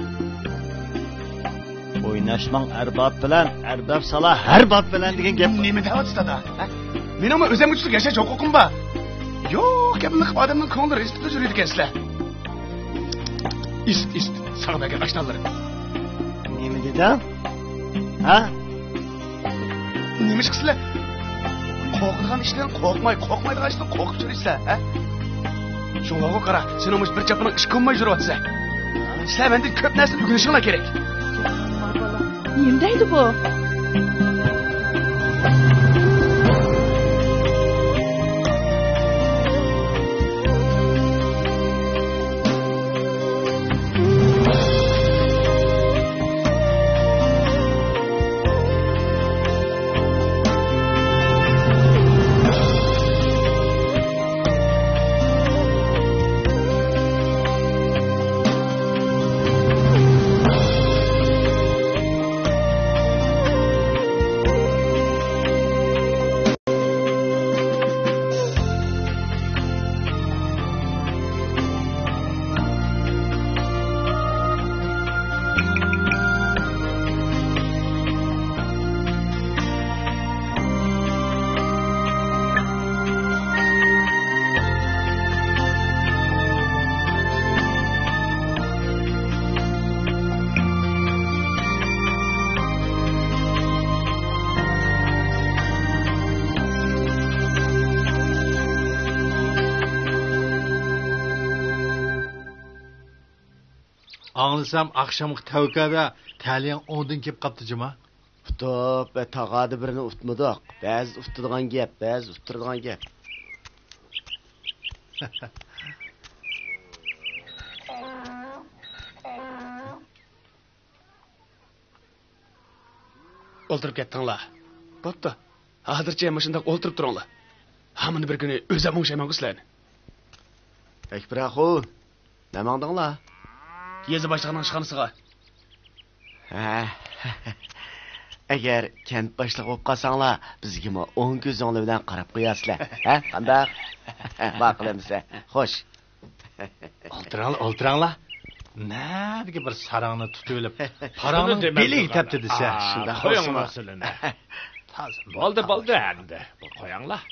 ئويناشماڭ ئەرباب بىلەن، ئەرباب سالا ھەر باب بىلەن دېگەن گەپ. نېمە دەۋاتىسىز، دادا؟ ھە؟ مېنىڭمۇ ئۆزۈمگە چۈشلۈك ياشاش ھوقۇقۇم بار. يوق گەپنى قىلىپ ئادەمنىڭ كۆڭلى رەنجىتىپ يۈرىدىكەنسىلەر. ئىسىت، ئىسىت، ساڭا بەرگەن ئاشنانلىرىم. نېمە دېدىڭ؟ ھە؟ نېمە ئىش قىلىسىلەر؟ قورقىدىغان ئىشتىن قورقماي، قورقمايدىغان ئىشتىن قورقۇپ يۈرىسىلەر، ھە؟ شۇڭلارغۇ قارا، سېنىڭ مۇشۇ بىر چاپىنىڭ ئىش كۆرمەي يۈرۈۋاتىسەن. سىلەر مەندىن كۆپ نەرسىنى ئۆگىنىشىڭلار كېرەك. نېمە دەيدۇ بۇ؟ ئاڭلىسام، ئاخشامقى تەۋكەدە تەلىيىڭ ئوڭدىن كېلىپ قاپتۇ جۇما. ئۇتۇپ ۋە تاغادا بىرنى ئۇتمىدۇق. بەزىدە ئۇتىدىغان گەپ، بەزىدە ئۇتتۇرىدىغان گەپ. ئولتۇرۇپ كەتتىڭلار. بوپتۇ. ھازىرچە مۇشۇنداق ئولتۇرۇپ تۇرۇڭلار. ھامىنى بىر كۈنى ئۆزۈم ئوڭشايمەنغۇ سىلەرنى. ئەكبەر ئاخۇن، نە ماڭدىڭلار؟ يېزا باشلىقىنىڭ ئىشخانىسىغا. ھە. ئەگەر كەنت باشلىقى بولۇپ قالساڭلار، بىزگىمۇ ئوڭ كۆزۈڭلار بىلەن قاراپ قويارسىلەر. ھە، قانداق؟ ماقۇل ئەمىسە. خوش. ئولتۇراڭلار، ئولتۇراڭلار. نەدىكى بىر ساراڭنى تۇتۇۋېلىپ، پاراڭنىڭ بېلىگە تەپتى دېسە. شۇنداق بولسىمۇ. بولدى، بولدى ئەمدى. بۇ قوياڭلار.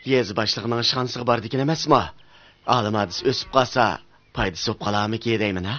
يېزا باشلىقىنىڭ ئىشخانىسىغا بارىدىكەن ئەمەسمۇ؟ ئالىم ھادىسە ئۆسۈپ قالسا، پايدىسى بولۇپ قالارمىكى دەيمەن ھە؟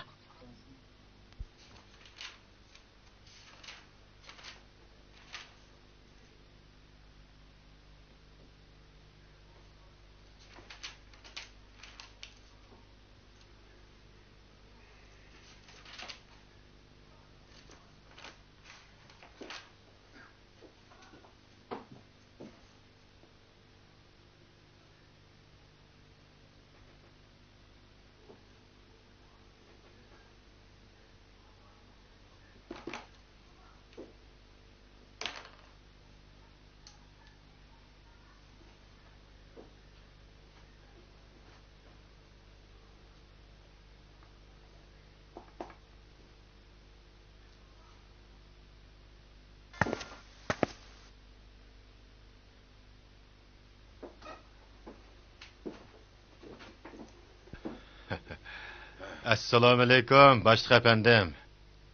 ئەسسالامۇئەلەيكۇم، باشلىق ئەپەندىم.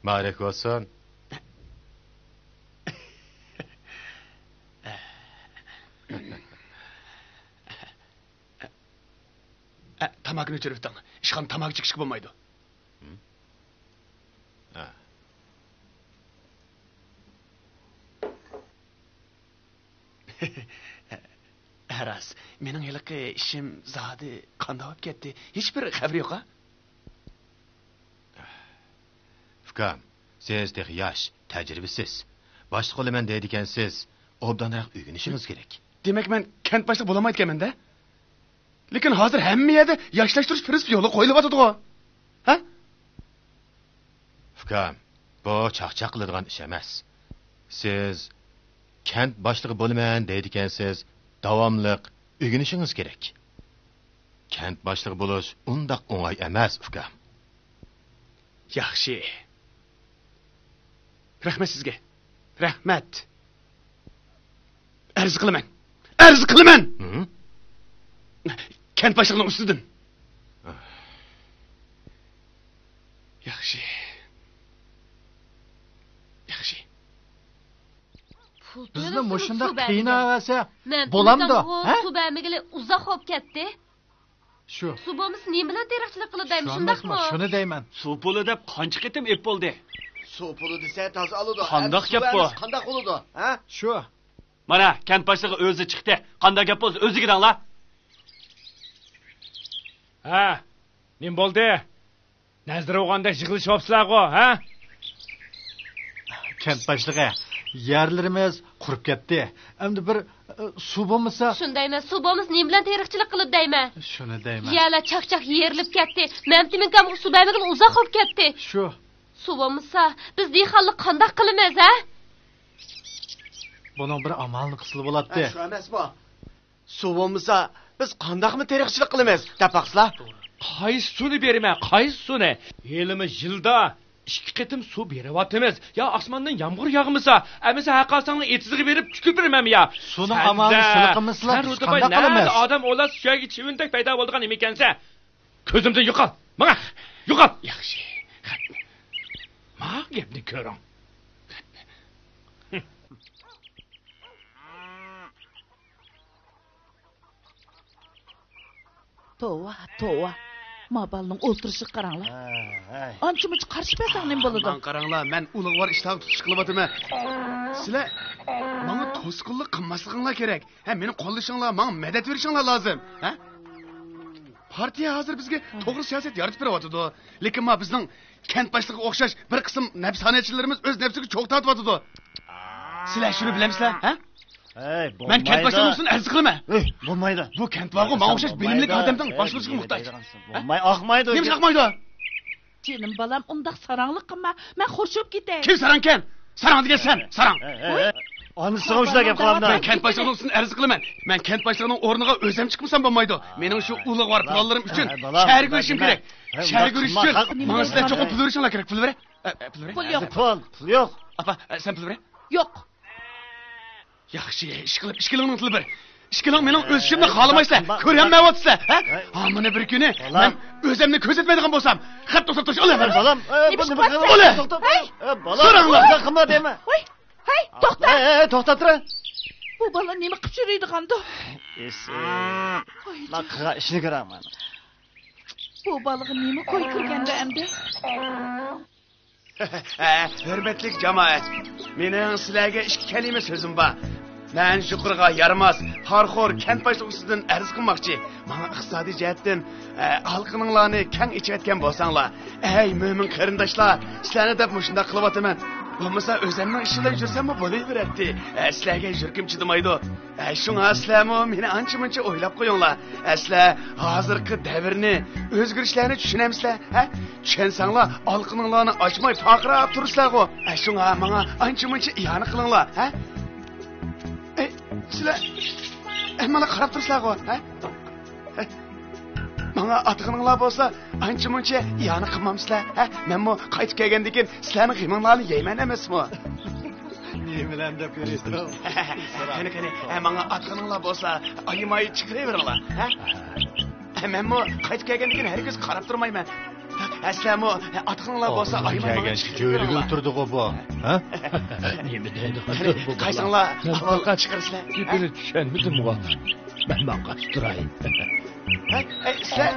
مۇبارەك بولسۇن. ئە، تاماكىنى ئۆچۈرۈۋېتىڭ. ئىشخانا تاماكا چېكىشكە بولمايدۇ. ھە. ھە، راست. مېنىڭ ھېلىقى ئىشىم زادى قانداق بولۇپ كەتتى؟ ھېچبىر خەۋىرى يوق ھە؟ ئۇكام، سىز تېخى ياش، تەجرىبىسىز. باشلىق بولىمەن دەيدىكەنسىز، ئوبدانراق ئۆگىنىشىڭىز كېرەك. دېمەك، مەن كەنت باشلىقى بولالمايدىكەنمەن-دە؟ لېكىن ھازىر ھەممە يەردە ياشلاشتۇرۇش پىرىنسىپى يولغا قويۇلۇۋاتىدىغۇ. ھە؟ ئۇكام، بۇ چاقچاق قىلىدىغان ئىش ئەمەس. سىز كەنت باشلىقى بولىمەن دەيدىكەنسىز، داۋاملىق ئۆگىنىشىڭىز كېرەك. كەنت باشلىقى بولۇش ئۇنداق ئوڭاي ئەمەس، ئۇكام. ياخشى. رەھمەت سىزگە. رەھمەت. ئەرز قىلىمەن. ئەرز قىلىمەن! ھە؟ كەنت باشلىقىنىڭ ئۈستىدىن. ياخشى. ياخشى. پۇل بىزنى تۆلىسىمۇ مۇشۇنداق سۇ بەرمىگەن. قىيناۋەرسە مەمتىمىن بولامدۇ، تاڭغۇ ھە؟ سۇ بەرمىگىلى ئۇزاق بولۇپ كەتتى. شۇ. سۇ بولمىسا نېمە بىلەن تېرىقچىلىق قىلىپ دەيمەن، شۇ شۇنداقمۇ؟ ئەمەسمۇ؟ شۇنى دەيمەن. سۇ پۇلى دەپ قانچە قېتىم ئېلىپ بولدى؟ سۇ پۇلى دېسە تازا ئالىدۇ. قانداق گەپ بۇ؟ قانداق بولىدۇ، ھە؟ شۇ. مانا، كەنت باشلىقى ئۆزى چىقتى. قانداق گەپ بولسا ئۆزىگە دەڭلار. ھە، نېمە بولدى؟ نەزىر ئوغاندەك يىغلىشىۋاپسىلەرغۇ، ھە؟ كەنت باشلىقى، يەرلىرىمىز قۇرۇپ كەتتى. ئەمدى بىر، ئە، سۇ بولمىسا. شۇنى دەيمەن، سۇ بولمىسا نېمە بىلەن تېرىقچىلىق قىلىپ دەيمەن؟ شۇنى دەيمەن. يەرلەر چاقچاق يېرىلىپ كەتتى. مەمتىمىن ئۇكامغا سۇ بەرمىگىلى ئۇزاق بولۇپ كەتتى. شۇ. سۇ بولمىسا، بىز دېھقانلار قانداق قىلىمىز، ھە؟ بۇنىڭ بىر ئامالىنى قىلسىلا بولاتتى. ھە، شۇ ئەمەسمۇ؟ سۇ بولمىسا، بىز قانداقمۇ تېرىقچىلىق قىلىمىز، دەپ باقسىلا. قايسى سۇنى بېرىمەن، قايسى سۇنى؟ ھېلىمۇ يىلدا ئىككى قېتىم سۇ بېرىۋاتىمىز. يا ئاسماندىن يامغۇر ياغمىسا، ئەمىسە ھەرقايسىڭلارنىڭ ئېتىزىغا بېرىپ چۈشۈپ بېرىمەنمۇ يا؟ سۇنىڭ ئامالىنى سىلى قىلمىسىلا، بىز قانداق قىلىمىز؟ ئادەم ئولا سۈيەگە چىۋىندەك پەيدا بولىدىغان نېمىكەنسە؟ كۆزۈمدىن يوقال! ماڭا! يوقال! ياخشى. ماڭا گەپنى كۆرۈڭ. توۋا، توۋا. ما بالىنىڭ ئولتۇرۇشىغا قاراڭلار. ھەي. ئانچە-مۇنچە قارىشىپ بەرسەڭ نېمە بولىدۇ؟ ماڭا قاراڭلار، مەن ئۇلۇغۋار ئىشلارغا تۇتۇش قىلىۋاتىمەن. سىلەر ماڭا توسقۇنلۇق قىلماسلىقىڭلار كېرەك. ھە، مېنى قوللىشىڭلار، ماڭا مەدەت بېرىشىڭلار لازىم. ھە؟ پارتىيە ھازىر بىزگە توغرا سىياسەت يارىتىپ بېرىۋاتىدۇ. لېكىن ما بىزنىڭ كەنت باشلىقىغا ئوخشاش بىر قىسىم نەپسانىيەتچىلىرىمىز ئۆز نەپسىگە چوغ تارتىۋاتىدۇ. سىلەر شۇنى بىلەمسىلەر، ھە؟ ھەي، مەن كەنت باشلىقىنىڭ ئۈستىدىن ئەرز قىلىمەن. ھەي، بولمايدۇ. بۇ كەنت بارغۇ، ماڭا ئوخشاش بىلىملىك ئادەمنىڭ باشلىشىغا موھتاج. بولماي، ئاقمايدۇ. نېمىشقا ئاقمايدۇ؟ جېنىم بالام، ئۇنداق ساراڭلىق قىلما. مەن خورشىپ كېتەي. كىم ساراڭكەن؟ ساراڭ دېگەن سەن، ساراڭ. ھەي، ھەي، ھەي. ئانىسىغا مۇشۇنداق گەپ قىلامدۇ؟ مەن كەنت باشلىقىنىڭ ئۈستىدىن ئەرز قىلىمەن. مەن كەنت باشلىقىنىڭ ئورنىغا ئۆزۈم چىقمىسام بولمايدۇ. مېنىڭ شۇ ئۇلۇغۋار پىلانلىرىم ئۈچۈن شەھەرگە بېرىشىم كېرەك. شەھەرگە بېرىش ئۈچۈن ماڭا سىلەر چوقۇم پۇل بېرىشىڭلار كېرەك. پۇل بېرە. ئە، ئە، پۇل بېرە. پۇل يوق. پۇل، پۇل يوق. ئاپا، ئە، سەن پۇل بېرە. يوق. ياخشى، ئىشقىلىپ ئىككىلىڭنىڭ تىلى بىر. ئىككىلىڭ مېنىڭ ئۆسۈشۈمنى خالىمايسىلەر، كۆرەلمەيۋاتىسىلەر، ھە؟ ھامىنى بىر كۈنى مەن ئۆزۈمنى كۆزەتمەيدىغان بولسام، خەت توختاپ تۇرۇش، ئولا بەر. بالام، ئە، بۇنى بىر قىلىڭ. ئولا. توختاپ تۇرۇڭ. ئە، بالام، ساراڭلار. بۇنداق قىلما دەيمەن. ھەي، ھەي، توختا. ئە، ئە، توختاپ تۇرۇڭ. بۇ بالا نېمە قىلىپ يۈرىدىغاندۇ؟ ئېسى. ۋاي، ما قىلغان ئىشنى كۆرەڭ مانا. بۇ بالىغا نېمە كوي كىرگەندۇ ئەمدى؟ ھە، ھۆرمەتلىك جامائەت، مېنىڭ سىلەرگە ئىككى كەلىمە سۆزۈم بار. مەن يۇقىرىغا يارىماس، پارىخور كەنت باشلىقى ئۈستىدىن ئەرز قىلماقچى. ماڭا ئىقتىسادىي جەھەتتىن، ئە، ئالىقىنىڭلارنى كەڭ ئېچىۋەتكەن بولساڭلار. ئەي، مۆمىن قېرىنداشلار، سىلەرنى دەپ مۇشۇنداق قىلىۋاتىمەن. بولمىسا ئۆزۈمنىڭ ئىشى بىلەن يۈرسەممۇ بولۇۋېرەتتى. ئە، سىلەرگە يۈرىكىم چىدىمايدۇ. ئە، شۇڭا سىلەرمۇ مېنى ئانچە-مۇنچە ئويلاپ قويۇڭلار. ئە، سىلەر ھازىرقى دەۋرنى، ئۆزگىرىشلەرنى چۈشىنەمسىلەر؟ ھە؟ چۈشەنسەڭلار، ئالىقىنىڭلارنى ئاچماي پارقىراپ تۇرىسىلەرغۇ. ئە، شۇڭا ماڭا ئانچە-مۇنچە ئىئانە قىلىڭلار. ھە؟ ئەي، سىلەر ھەممىڭلار قاراپ تۇرىسىلەرغۇ. ھە؟ ماڭا ئاتىغىنىڭلار بولسا، ئانچە-مۇنچە ئىئانە قىلمامسىلەر؟ ھە؟ مەنمۇ قايتىپ كەلگەندىن كېيىن سىلەرنىڭ غېمىڭلارنى يەيمەن ئەمەسمۇ؟ نېمىلەرنى دەپ يۈرىسىز؟ قېنى، قېنى، ھە، ماڭا ئاتىغىنىڭلار بولسا، ئايىماي چىقىرىۋېرىڭلار. ھە؟ ھە، مەنمۇ قايتىپ كەلگەندىن كېيىن ھەرگىز قاراپ تۇرمايمەن. ھە، سىلەرمۇ، ھە، ئاتىغىنىڭلار بولسا، ئايىماي ماڭا چىقىرىۋېرىڭلار. جۆرىگىلى تۇردىغۇ بۇ. ھە؟ نېمە دەيدىغاندۇر بۇ بالا؟ قايسىڭلار ئاۋۋال چىقىرىسىلەر. گېپىنى چۈشەنمىدىمغۇ. مەن ماڭغاچ تۇراي. ھە؟ ئەي، سىلەر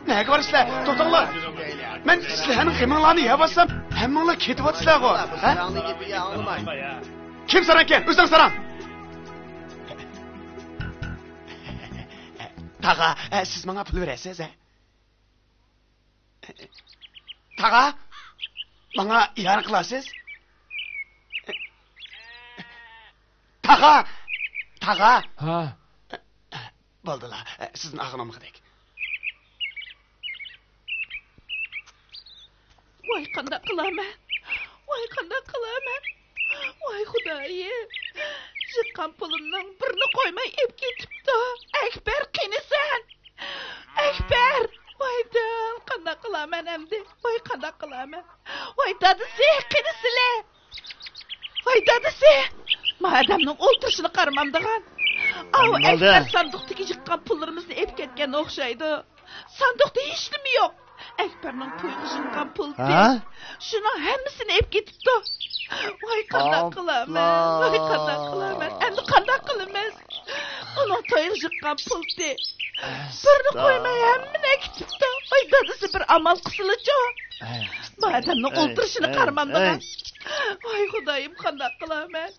نەگە بارىسىلەر؟ توختاڭلار. مەن سىلەرنىڭ غېمىڭلارنى يەۋاتسام، ھەممىڭلار كېتىۋاتىسىلەرغۇ. ھە؟ كىم ساراڭكەن؟ ئۆزۈڭ ساراڭ. تاغا، سىز ماڭا پۇل بېرەسىز، ھە؟ تاغا؟ ماڭا ئىئانە قىلارسىز؟ تاغا! تاغا! ھا. بولدىلا، سىزدىن ئالغىنىم خېدەك. ۋاي، قانداق قىلارمەن؟ ۋاي، قانداق قىلارمەن؟ ۋاي، خۇدايىم! يىغقان پۇلۇمنىڭ بىرىنى قويماي ئېلىپ كېتىپتۇ. ئەكبەر، قېنى سەن؟ ئەكبەر! ۋاي دىل، قانداق قىلارمەن ئەمدى؟ ۋاي، قانداق قىلارمەن؟ ۋاي دادىسى، قېنى سىلى؟ ۋاي دادىسى! ما ئادەمنىڭ ئولتۇرۇشىنى قارىمامدىغان. ئاۋۇ ئەكبەر ساندۇقتىكى يىغقان پۇللىرىمىزنى ئېلىپ كەتكەنگە ئوخشايدۇ. ساندۇقتا ھېچنېمە يوق. ئەكبەرنىڭ تويغا يىغقان پۇلى. ھە؟ شۇنىڭ ھەممىسىنى ئېلىپ كېتىپتۇ. ۋاي، قانداق قىلارمەن؟ ۋاي، قانداق قىلارمەن؟ ئەمدى قانداق قىلىمىز؟ ئۇنىڭ تويغا يىغقان پۇلى. بىرنى قويماي ھەممىنى ئەكېتىپتۇ. ۋاي، دادىسى بىر ئامال قىلسىلىچۇ. ما ئادەمنىڭ ئولتۇرۇشىنى قارىمامدىغان. ۋاي خۇدايىم، قانداق قىلارمەن؟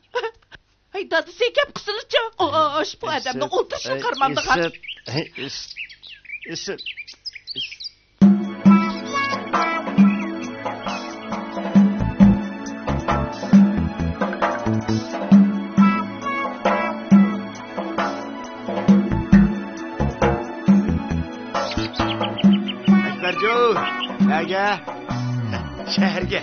ھەي، دادىسى، گەپ قىلسىلىچۇ. ئوش، بۇ ئادەمنىڭ ئولتۇرۇشىنى قارىمامدىغان. ئەكبەرجان، نەگە؟ شەھەرگە.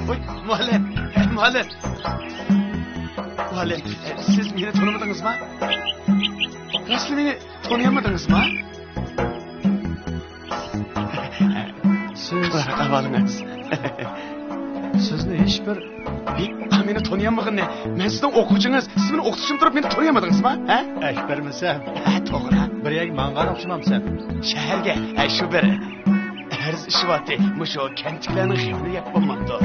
ۋاي، مۇئەللىم، مۇئەللىم. مۇئەللىم، سىز مېنى تونۇمىدىڭىزما؟ راستلا مېنى تونۇيالمىدىڭىزما؟ سىز، قانداق ئەھۋالىڭىز؟ سىزنى ھېچبىر، مېنى تونۇيالمىغىنىنى، مەن سىزنىڭ ئوقۇغۇچىڭىز، سىز مېنى ئوقۇتقۇچىم تۇرۇپ مېنى تونۇيالمىدىڭىزما؟ ھە؟ ئەكبەرمىسەن؟ ھە، توغرا. بىر يەرگە ماڭغان ئوخشىمامسەن؟ شەھەرگە، ھە، شۇ بىر ئەرز ئىشى بارتى، مۇشۇ كەنتتىكىلەرنىڭ خېپىنى يەپ بولمامدۇ؟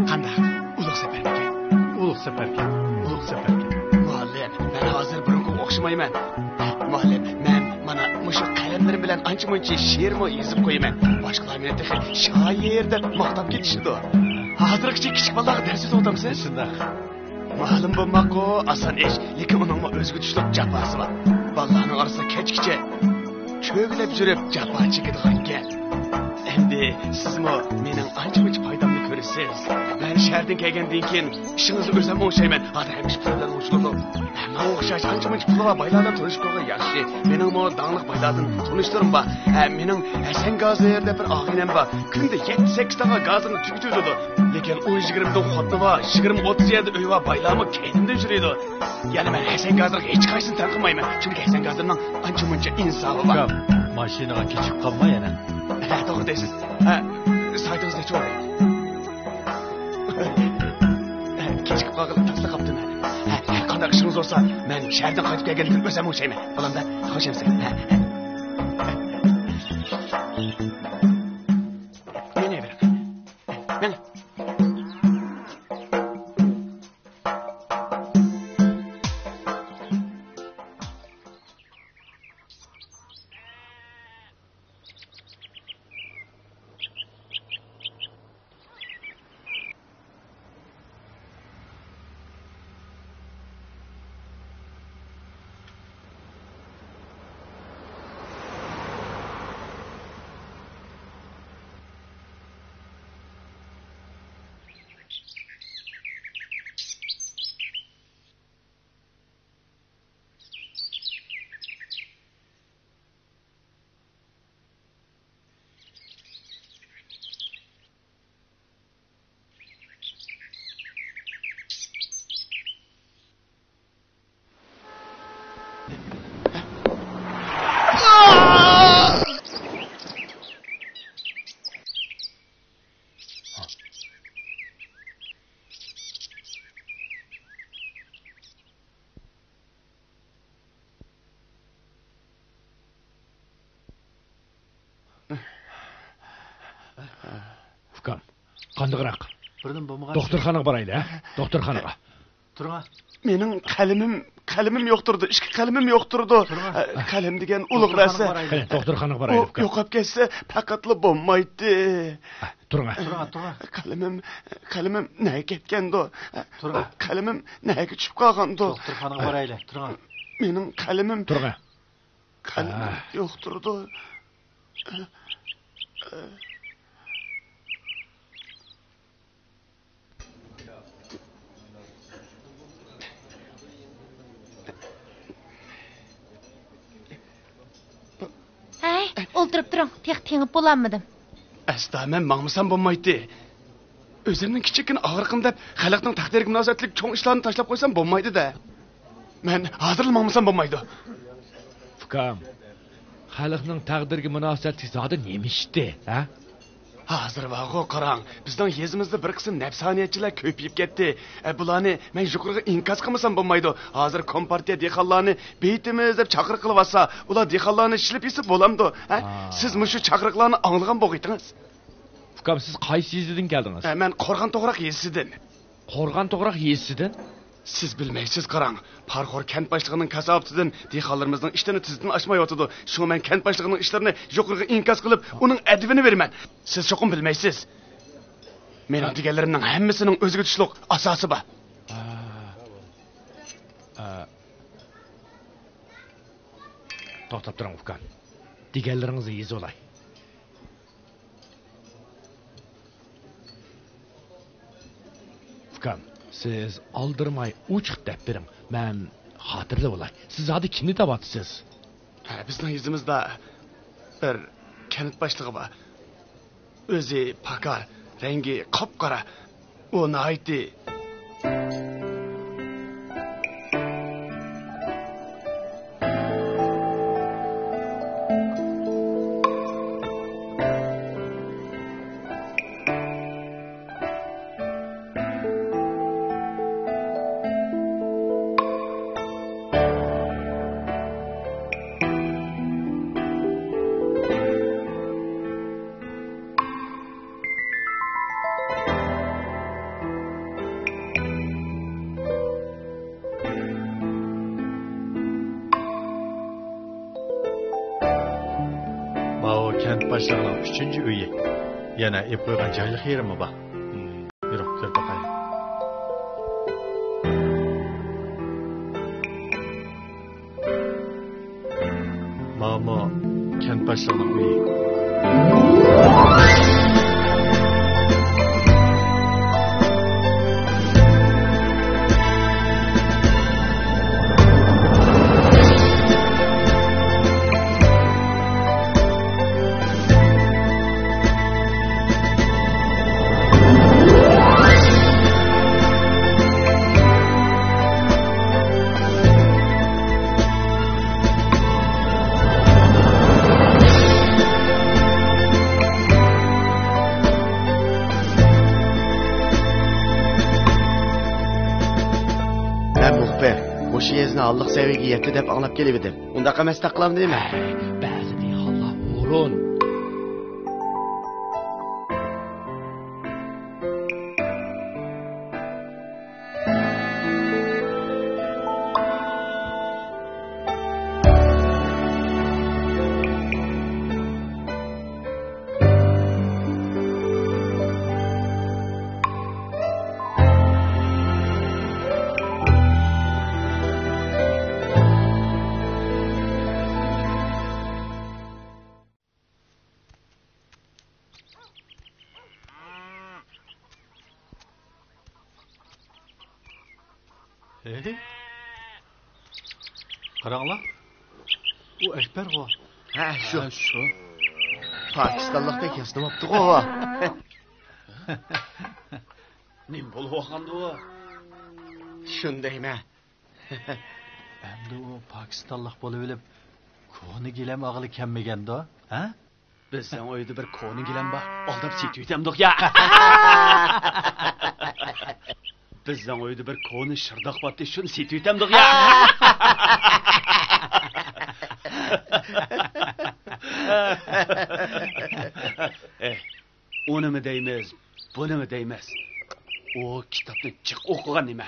قانداق؟ ئۇلۇغ سەپەرمىكەن؟ ئۇلۇغ سەپەركەن، ئۇلۇغ سەپەركەن. مۇئەللىم، مەن ھازىر بۇرۇنقىغا ئوخشىمايمەن. مۇئەللىم، مەن مانا مۇشۇ قەلەملىرىم بىلەن ئانچە-مۇنچە شېئىرمۇ يېزىپ قويىمەن. باشقىلار مېنى تېخى شائىر دەپ ماختاپ كېتىشىدۇ. ھازىرغىچە كىچىك بالىلارغا دەرس ئۆتۈۋاتامسىز؟ شۇنداق. مەلۇم بولماققۇ ئاسان ئىش، لېكىن ئۇنىڭمۇ ئۆزىگە تۇشلۇق جاپاسى بار. بالىلارنىڭ ئارىسىدا كەچكىچە چۆگىلەپ يۈرۈپ جاپا چېكىدىغان گەپ. ئەمدى سىزمۇ مېنىڭ ئانچە-مۇنچە پايدامنى كۆرىسىز. مەن شەھەردىن كەلگەندىن كېيىن ئىشىڭىزنى ئۆزۈم ئوڭشايمەن. ھازىر ھەممە ئىش پۇل بىلەن ئوڭشىلىدۇ. ماڭا ئوخشاش ئانچە-مۇنچە پۇلى بار بايلاردىن تونۇشۇپ قالغان ياخشى. مېنىڭمۇ داڭلىق بايلاردىن تونۇشلىرىم بار. ھە، مېنىڭ ھەسەن گازىر دەپ بىر ئاغىنەم بار. كۈندە يەتتە-سەككىز تاغا گازىرنى تۈگىتىۋېتىدۇ. لېكىن ئون يىگىرمىدىن خوتۇنى بار، يىگىرمە ئوتتۇز يەردە ئۆيى بار بايلارمۇ كەينىمدىن يۈرىدۇ. يەنە مەن ھەسەن گازىرغا ھېچقايسىسىنى تەنقىدلىمايمەن، چۈنكى ھەسەن گازىرنىڭ ئانچە-مۇنچە ئىنسابى بار. ئۇكام، ماشىنىغا كېچىكىپ قالما يەنە. ھە، توغرا دەيسىز. ھە، سائىتىڭىز نەچچە بولدى؟ ھە، كېچىكىپ قالغىلى تاسلا قاپتىمەن. ھە، ھەر قانداق ئىشىڭىز بولسا، مەن شەھەردىن قايتىپ كەلگەندىن ئۆزۈم ئوڭشايمەن. بولامدا؟ خوش ئەمىسە. ھە، ھە. مېنى بېرىڭ. مېنى. ئۇكام، قانداقراق؟ بىردىن بولمىغان. دوختۇرخانىغا بارايلى، ھە؟ دوختۇرخانىغا. تۇرۇڭ. مېنىڭ قەلىمىم، قەلىمىم يوقتۇرىدۇ، ئىككى قەلىمىم يوقتۇرىدۇ. تۇرۇڭ. ئە، قەلەم دېگەن ئۇلۇغ نەرسە. دوختۇرخانىغا بارايلى. قېنى، دوختۇرخانىغا ئۇ بارايلى، ئۇكام. يوقاپ كەتسە پەقەتلا بولمايتتى. تۇرۇڭ. تۇرۇڭ، تۇرۇڭ. قەلىمىم، قەلىمىم نەگە كەتكەندۇ؟ تۇرۇڭ. قەلىمىم نەگە چۈشۈپ قالغاندۇ؟ دوختۇرخانىغا بارايلى، تۇرۇڭ. مېنىڭ قەلىمىم. تۇرۇڭ. قەلىمىم ئا. يوقتۇرىدۇ. ھەي، ئولتۇرۇپ تۇرۇڭ، تېخى تېڭىپ بولالمىدىم. ئەستا مەن ماڭمىسام بولمايتتى. ئۆزۈمنىڭ كىچىككىنە ئاغرىقىم دەپ خەلقنىڭ تەقدىرىگە مۇناسىۋەتلىك چوڭ ئىشلارنى تاشلاپ قويسام بولمايدۇ-دە. مەن ھازىرلا ماڭمىسام بولمايدۇ. ئۇكام، خەلقنىڭ تەقدىرىگە مۇناسىۋەتلىك زادى نېمە ئىشتى، ھە؟ ھازىر بارغۇ، قاراڭ، بىزنىڭ يېزىمىزدا بىر قىسىم نەپسانىيەتچىلەر كۆپىيىپ كەتتى. ئە، بۇلارنى مەن يۇقىرىغا ئىنكاس قىلمىسام بولمايدۇ. ھازىر كومپارتىيە دېھقانلارنى بېيىتىمىز دەپ چاقىرىق قىلىۋاتسا، ئۇلار دېھقانلارنى ئىشلىتىپ يېسە بولامدۇ، ھە؟ ھا. سىز مۇشۇ چاقىرىقلارنى ئاڭلىغان بولغىيتىڭىز. ئۇكام، سىز قايسى يېزىدىن كەلدىڭىز؟ ئە، مەن قورغان توغراق يېزىسىدىن. قورغان توغراق يېزىسىدىن؟ سىز بىلمەيسىز، قاراڭ. پارىخور كەنت باشلىقىنىڭ كاساپىتىدىن دېھقانلىرىمىزنىڭ ئىشلىرىنى تېزدىن ئاچمايۋاتىدۇ. شۇڭا مەن كەنت باشلىقىنىڭ ئىشلىرىنى يۇقىرىغا ئىنكاس قىلىپ، ئۇنىڭ ئەدىپىنى بېرىمەن. سىز چوقۇم بىلمەيسىز. مېنىڭ دېگەنلىرىمنىڭ ھەممىسىنىڭ ئۆزىگە تۇشلۇق ئاساسى بار. ئا، ئا. توختاپ تۇرۇڭ، ئۇكام. دېگەنلىرىڭىزنى يېزىۋالاي. ئۇكام، سىز ئالدىرىماي ئوچۇق دەپ بېرىڭ. مەن خاتىرىلىۋالاي. سىز زادى كىمنى دەۋاتىسىز؟ ھە، بىزنىڭ يېزىمىزدا بىر كەنت باشلىقى بار. ئۆزى پاكار، رەڭگى قاپقارا. ئۇ ناھايىتى ماۋۇ كەنت باشلىقىنىڭ ئۈچىنچى ئۆيى. يەنە ئېلىپ قويغان جايلىق يېرىمۇ بار. يۈرۈڭ، كۆرۈپ باقايلى. ماۋۇ كەنت باشلىقىنىڭ ئۆيى. مەن مۇخبىر، مۇشۇ يېزىنى ھاللىق سەۋىيەگە يەتتى دەپ ئاڭلاپ كېلىۋىدىم. ئۇنداق ئەمەس، تاقلامدىمەن. بەزى دېھقانلار ھۇرۇن. ھەي، قاراڭلار، ئۇ ئەكبەرغۇ. ھە، شۇ. ھە، شۇ. پاكىستانلىقتەك ياسىنىۋاپتىغۇ. نېمە بولۇۋالغاندۇ ئۇ؟ شۇندايمەن. ئەمدى ئۇ پاكىستانلىق بولۇۋېلىپ، كونا گىلەم ئاغىلى كەلمىگەندۇ، ھە؟ بىزنىڭ ئۆيدە بىر كونا گىلەم بار، ئالداپ سېتىۋېتەمدۇق يا. بىزنىڭ ئۆيدە بىر كونا شىرداق بارتى، شۇنى سېتىۋېتەمدۇق يا. ئۇنىمۇ دەيمىز، بۇنىمۇ دەيمىز. ئۇ كىتابنى جىق ئوقۇغان نېمە؟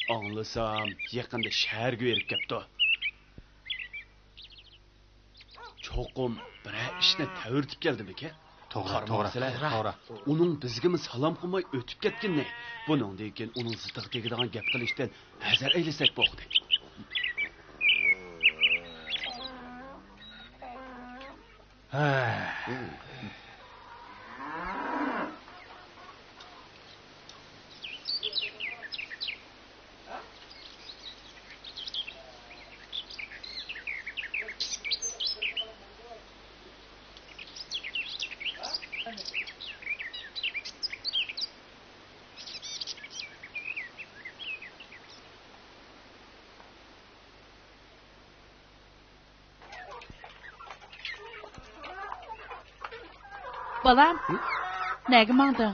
ئاڭلىسام، يېقىندا شەھەرگە بېرىپ كەپتۇ. چوقۇم بىرەر ئىشنى تەۋرىتىپ كەلدىمىكىن؟ توغرا، توغرا، قارىماڭسىلەر. توغرا. ئۇنىڭ بىزگىمۇ سالام قىلماي ئۆتۈپ كەتكىنىنى، بۇنىڭدىن كېيىن ئۇنىڭ زىتىغا تېگىدىغان گەپ قىلىشتىن ھەزەر ئەيلىسەك بولدى. ھە. بالام، ھە؟ نەگە ماڭدىڭ؟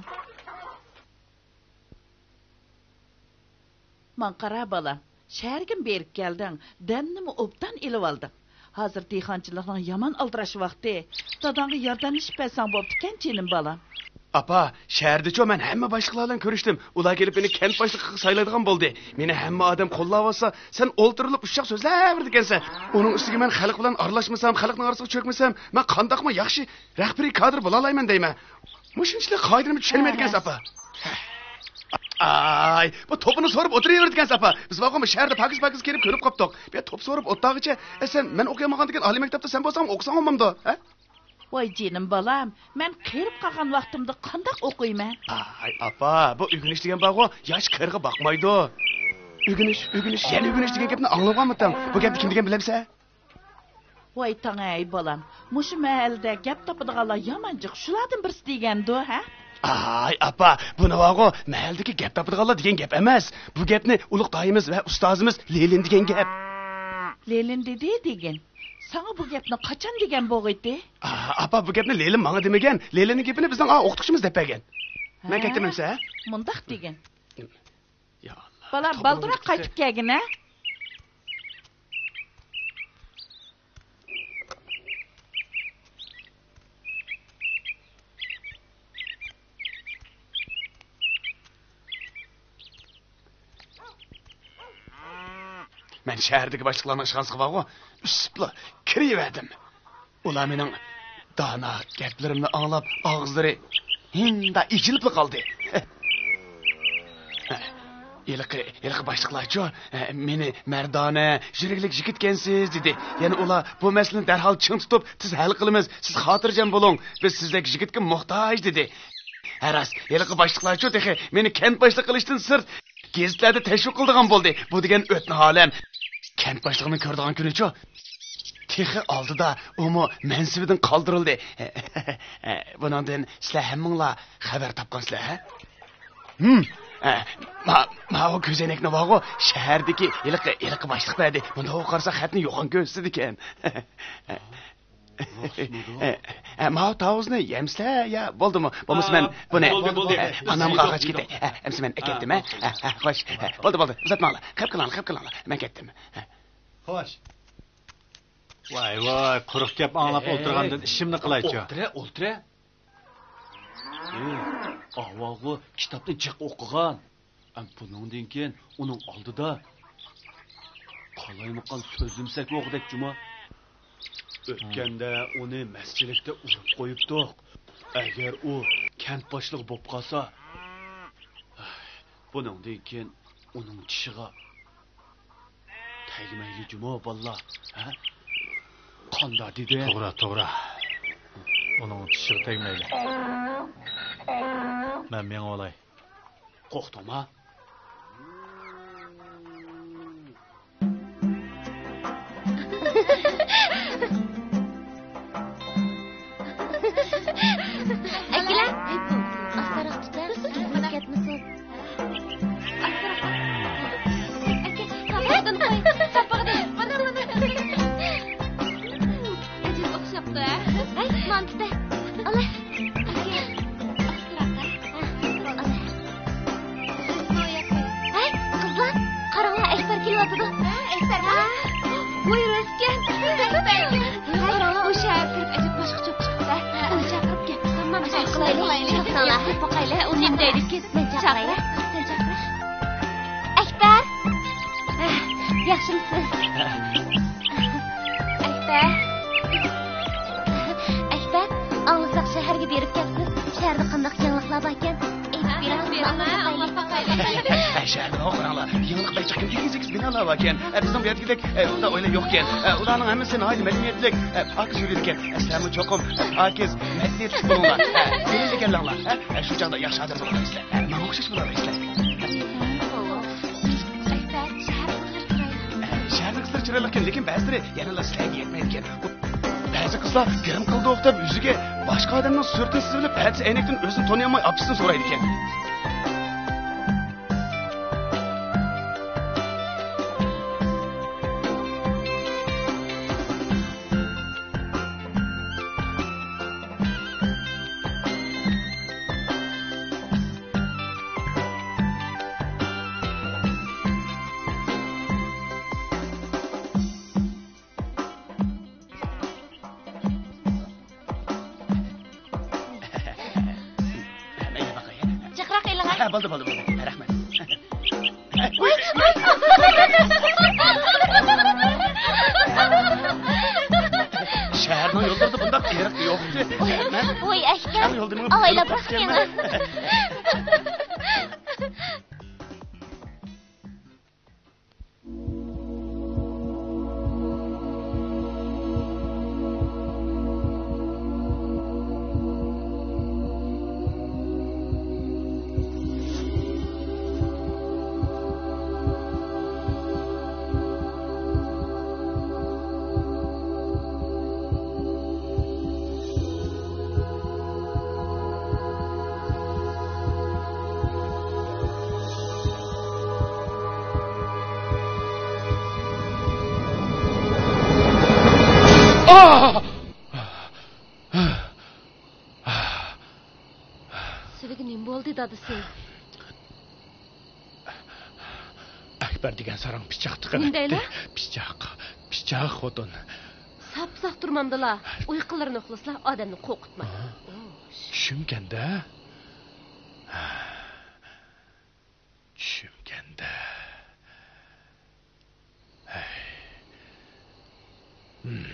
ماڭا قارا، بالام. شەھەرگىمۇ بېرىپ كەلدىڭ، دەمنىمۇ ئوبدان ئېلىۋالدىڭ. ھازىر دېھقانچىلىقنىڭ يامان ئالدىراش ۋاقتى. داداڭغا ياردەملىشىپ بەرسەڭ بوپتىكەن، جېنىم بالام. ئاپا، شەھەردىچۇ مەن ھەممە باشلىقلار بىلەن كۆرۈشتۈم. ئۇلار كېلىپ مېنى كەنت باشلىقىغا سايلايدىغان بولدى. مېنى ھەممە ئادەم قوللاۋاتسا، سەن ئولتۇرۇلۇپ ئۇششاق سۆزلەۋېرىدىكەنسەن. ئۇنىڭ ئۈستىگە مەن خەلق بىلەن ئارىلاشمىسام، خەلقنىڭ ئارىسىغا چۆكمىسەم، مەن قانداقمۇ ياخشى رەھبىرىي كادىر بولالايمەن دەيمەن. مۇشۇنچىلىك قائىدىنىمۇ چۈشەنمەيدىكەنسىز، ئاپا. ئاي، بۇ توپىنى سورۇپ ئولتۇرۇۋېرىدىكەنسىز، ئاپا. بىز بارغۇ مۇشۇ شەھەردە پاكىز-پاكىز كېلىپ كۆنۈپ قاپتۇق. بۇ توپ سورۇپ ئولتۇرغىچە، ئە، سەن، مەن ئوقۇيالمىغاندىكىن ئالىي مەكتەپتە سەن بولساڭمۇ ئوقۇساڭ بولمامدۇ، ھە؟ ۋاي جېنىم بالام، مەن قېرىپ قالغان ۋاقتىمدا قانداق ئوقۇيمەن؟ ئاي، ئاپا، بۇ ئۆگىنىش دېگەن بارغۇ، ياش قېرىغا باقمايدۇ. ئۆگىنىش، ئۆگىنىش، يەنە ئۆگىنىش دېگەن گەپنى ئاڭلىغانمىتىڭ؟ بۇ گەپنى كىم دېگەن بىلەمسەن؟ ۋاي تاڭەي بالام، مۇشۇ مەھەللىدە گەپ تاپىدىغانلار يامان جىق، شۇلاردىن بىرسى دېگەندۇ، ھە؟ ئاي ئاپا، بۇنى بارغۇ، مەھەللىدىكى گەپ تاپىدىغانلار دېگەن گەپ ئەمەس. بۇ گەپنى ئۇلۇغ دايىمىز ۋە ئۇستازىمىز لېلىن دېگەن گەپ. لېلىن دېدى دېگىن. ساڭا بۇ گەپنى قاچان دېگەن بوغىيتى؟ ئا، ئاپا، بۇ گەپنى لېلىن ماڭا دېمىگەن. لېلىننىڭ گېپىنى بىزنىڭ ئا ئوقۇتقۇچىمىز دەپ بەرگەن. مەن ھە؟ كەتتىم ئەمسە، ھە؟ مۇنداق دېگىن. يا ئاللا، بالام، بالدۇرراق قايتىپ كەلگىنە. مەن شەھەردىكى باشلىقلارنىڭ ئىشخانىسىغا بارغۇ، ئۈسۈپلا كىرىۋەردىم. ئۇلار مېنىڭ دانا گەپلىرىمنى ئاڭلاپ، ئاغزىلىرى ھىنداق ئېچىلىپلا قالدى. ھېلىقى، ھېلىقى باشلىقلارچۇ، مېنى مەردانە، يۈرەكلىك يىگىتكەنسىز، دېدى. يەنە ئۇلار بۇ مەسىلىنى دەرھال چىڭ تۇتۇپ، تېز ھەل قىلىمىز، سىز خاتىرجەم بولۇڭ، بىز سىزدەك يىگىتكە موھتاج، دېدى. ھە راست، ھېلىقى باشلىقلارچۇ تېخى مېنى كەنت باشلىقى قىلىشتىن سىرت، گېزىتلەردە تەشۋىق قىلىدىغان بولدى. بۇ دېگەن ئۆتنە ئالەم. كەنت باشلىقىنى كۆرىدىغان كۈنىچۇ؟ تېخى ئالدىدا ئۇمۇ مەنسىپىدىن قالدۇرۇلدى. بۇنىڭدىن سىلەر ھەممىڭلار خەۋەر تاپقانسىلەر، ھە؟ ھىم. ئە، ما-، ماۋۇ كۆزەينەكنى بارغۇ، شەھەردىكى ھېلىقى، ھېلىقى باشلىق بەردى. مۇنداق قارىسا خەتنى يوغان كۆرسىتىدىكەن. ئە، ئە، ماۋۇ تاۋۇزنى يەمسىلە يا بولدىمۇ؟ بولمىسا مەن بۇنى، بولدى، بولدى. ئە، ئانامغا ئاغاچ كېتەي. ئە، ئەمسە مەن ئەكەتتىم، ھە؟ ئە، ئە، خوش. ئە، بولدى، بولدى. ئۇزاتماڭلار. خەپ قىلىڭلار، خەپ قىلىڭلار. مەن كەتتىم. ھە. خوش. ۋاي، ۋاي، قۇرۇق گەپ ئاڭلاپ ئولتۇرغاندىن ئىشىمنى قىلايچۇ. ئولتۇرە، ئولتۇرە. ئاۋۋالغۇ كىتابنى جىق ئوقۇغان. ئەم، بۇنىڭدىن كېيىن ئۇنىڭ ئالدىدا قالايمىقان سۆزلىمىسەك بولغۇدەك جۇما. ئۆتكەندە ئۇنى مەسچىلىكتە ئۇرۇپ قويۇپتۇق. ئەگەر ئۇ كەنت باشلىقى بولۇپ قالسا، بۇنىڭدىن كېيىن ئۇنىڭ چىشىغا تەگمەيلى جۇمۇ بالىلار، ھە؟ قانداق دېدىم؟ توغرا، توغرا. ئۇنىڭ چىشىغا تەگمەيلى. مەن مېڭىۋالاي. قورقتۇڭما؟ ئەكىلە! ئاستىراق تۇتە، كەتمىسۇن. ئەكە، قاپىقىدىن قوي، قاپىقىدىن. مانا، مانا. ئەجەب ئوخشاپتۇ، ھە؟ ھەي، مانتىدە. ئالا. ئەكە، ئاستىراق، ھە؟ ھە، ئالا. ھەي، قىزلار، قاراڭلار، ئەكبەر كېلىۋاتىدۇ. ھە، ئەكبەرمۇ؟ ھە. ۋوي، راستكەن. ئەكبەركەن. ھەي، قاراڭلار، ئۇ شەھەرگە كىرىپ ئەجەب باشقىچە ئوخشاپتۇ. ھە، ئۇنى چاقىرىپ گەپ قىلسام، مانا شۇ قىلايلى. چاقىرىڭلار. ھە، باقايلى. ئۇ نېمە دەيدىكىن؟ مەن چاقىراي. سەن چاقىر. ئەكبەر! كىمسىز؟ ئەكبەر. ئەكبەر، ئاڭلىساق شەھەرگە بېرىپ كەپسىز. شەھەردە قانداق يېڭىلىقلار باركەن؟ ئېيتىپ بېرىڭ، ئاڭلاپ باقايلى. ئە، شەھەردە قاراڭلار، يېڭىلىق بەك جىق، كېزىكسىز بىنالار باركەن. ئە، بىزنىڭ بۇ يەردىكىدەك، ئە، ئۇنداق ئۆيلەر يوقكەن. ئە، ئۇلارنىڭ ھەممىسى ناھايىتى مەدەنىيەتلىك. ئە، پاكىز يۈرىدىكەن. ئە، سىلەرمۇ چوقۇم، ئە، پاكىز، مەدەنىيەتلىك بولۇڭلار. ئە، بىلىملىكەنلەڭلار. ئە، ئە، شۇ چاغدا ياخشى ئادەم بولىدىكەنسىلەر. ئە، ماڭا ئوخشاش بولىدىكەنسىلەر. ئەكبەر، شەھەر قىزلىرى چىرايلىق. ئە، شەھەرنىڭ قىزلىرى چىرايلىقكەن، لېكىن بەزىلىرى يەنىلا سىلەرگە يەتمەيدىكەن. بەزى قىزلار گىرىم قىلدۇق دەپ يۈزىگە باشقا ئادەمنىڭ سۈرىتىنى سىزىۋېلىپ، ئەتىسى ئەينەكتىن ئۆزىنى تونۇيالماي ئاپىسىدىن سورايدىكەن. مەيلى باقاي. جىقراق ئېلىڭە. ھە، بولدى، بولدى، بولدى. رەھمەت. شەھەرنىڭ يوللىرىدا بۇنداق ئېرىق يوق. مەن ۋاي، ئەكەم. ئاۋايلاپ باققىنا. سىلىگە نېمە بولدى، دادىسى؟ ئەكبەر دېگەن ساراڭ پىچاق تىقىۋەتتى. نېمە دەيلا؟ پىچاق، پىچاق خوتۇن. ساپساق تۇرمامدىلا، ئۇيقۇلىرىنى ئۇخلىسىلا ئادەمنى قورقۇتمايدۇ. ھە؟ ئوش. چۈشۈمكەندە. چۈشۈمكەندە. ھەي. ھىم.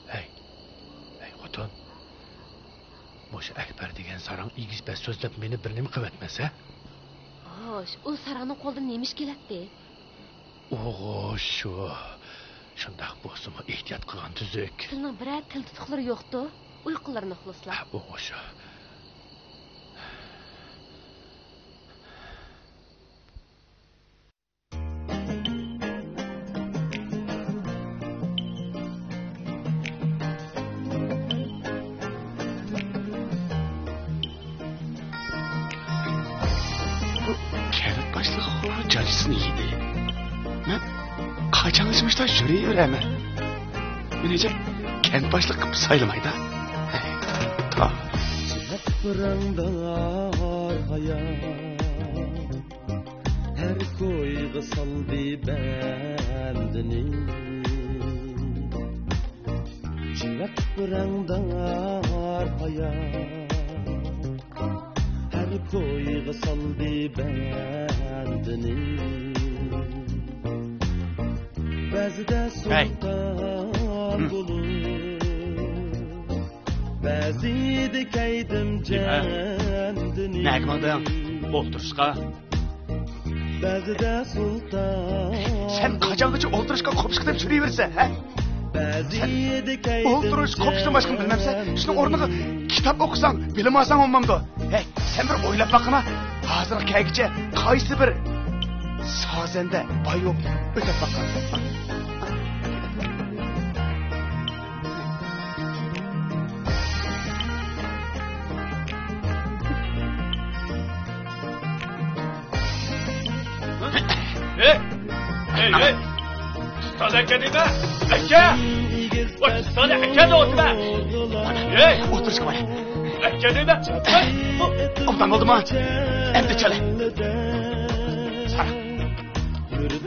ھەي، ھەي خوتۇن، مۇشۇ ئەكبەر دېگەن ساراڭ ئېگىز-پەس سۆزلەپ مېنى بىر نېمە قىلىۋەتمەس ھە؟ خوش، ئۇ ساراڭنىڭ قولىدىن نېمە ئىش كېلەتتى؟ ئوغۇ شۇ. شۇنداق بولسىمۇ ئېھتىيات قىلغان تۈزۈك. سىلىنىڭ بىرەر تىل تۇتۇقلىرى يوقتۇ؟ ئۇيقۇلىرىنى ئۇخلىسىلا. ھە، ئوغۇ شۇ. كەنت باشلىقى جاجىسىنى يېدى. مەن قاچانغىچە مۇشۇنداق يۈرۈۋېرەمەن؟ مېنى ھېچ كەنت باشلىقى قىلىپ سايلىمايدا. تا. چىراغ پىراڭدار ھايات، ھەر كويغا سالدى بەندىنى. چىراغ پىراڭدار ھايات، ھەر كويغا سالدى بەندىنى. بەزىدە ھەي. سۇلتان ھىم. بولۇپ، بەزىدە كەيدىم جەندىنى. نەگە ماڭدىڭ؟ ئولتۇرۇشقا. بەزىدە سۇلتان. سەن قاچانغىچە ئولتۇرۇشقا، قوپۇشقا دەپ يۈرۈۋېرىسەن، ھە؟ سەن ئولتۇرۇش، قوپۇشتىن باشقىنى بىلمەمسەن؟ شۇنىڭ ئورنىغا كىتاب ئوقۇساڭ، بىلىم ئالساڭ بولمامدۇ؟ ھەي، سەن بىر ئويلاپ باققىنا، ھازىرغا كەلگۈچە قايسى بىر سازەندە باي بولۇپ ئۆتۈپ باققان؟ ھەي! ھەي، ھەي! ئۇستاز ئەكە دەيمەن! ئەكە! ۋاي، ئۇستاز ئەكە دەۋاتىمەن! ھەي! ئولتۇرۇشقا بار. ئەكە دەيمەن! ھەي! ئوبدان بولدىمۇ؟ ئەمدى چالە. ساراڭ.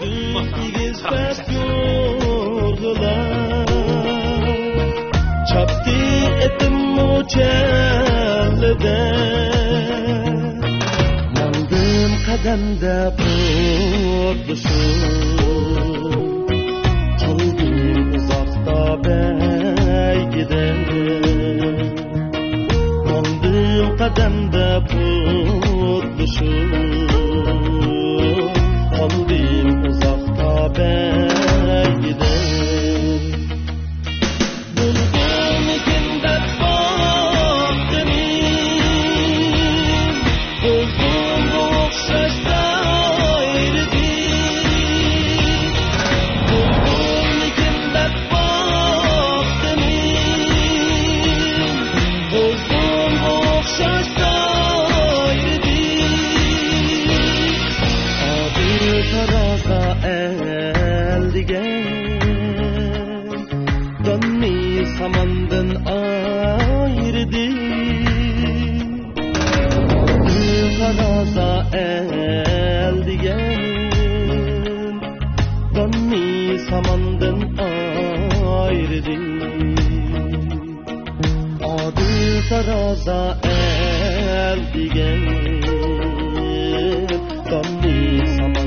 ئېگىز پەس يورغىلار، چاپتى ئېتىممۇ چەللىدە. ماڭدىم قەدەمدە پۇتلىشىپ، قالدىم ئۇزاقتا بەيگىدە. ماڭدىم قەدەمدە پۇتلىشىپ، قالدىم ئۇزاقتا بەيگىدە. بۇلبۇلمىكىن دەپ باقتىم، بۇلبۇلغا ئوخشاش سايرىدى. بۇلبۇلمىكىن دەپ باقتىم، بۇلبۇلغا ئوخشاش سايرىدى. ئادىل تارازا ئەل دېگەن، داننى ساماندىن ئايرىدى. ئادىل تارازا ئەل دېگەن، داننى ساماندىن ئايرىدى. ئادىل تارازا ئەل دېگەن، داننى سامان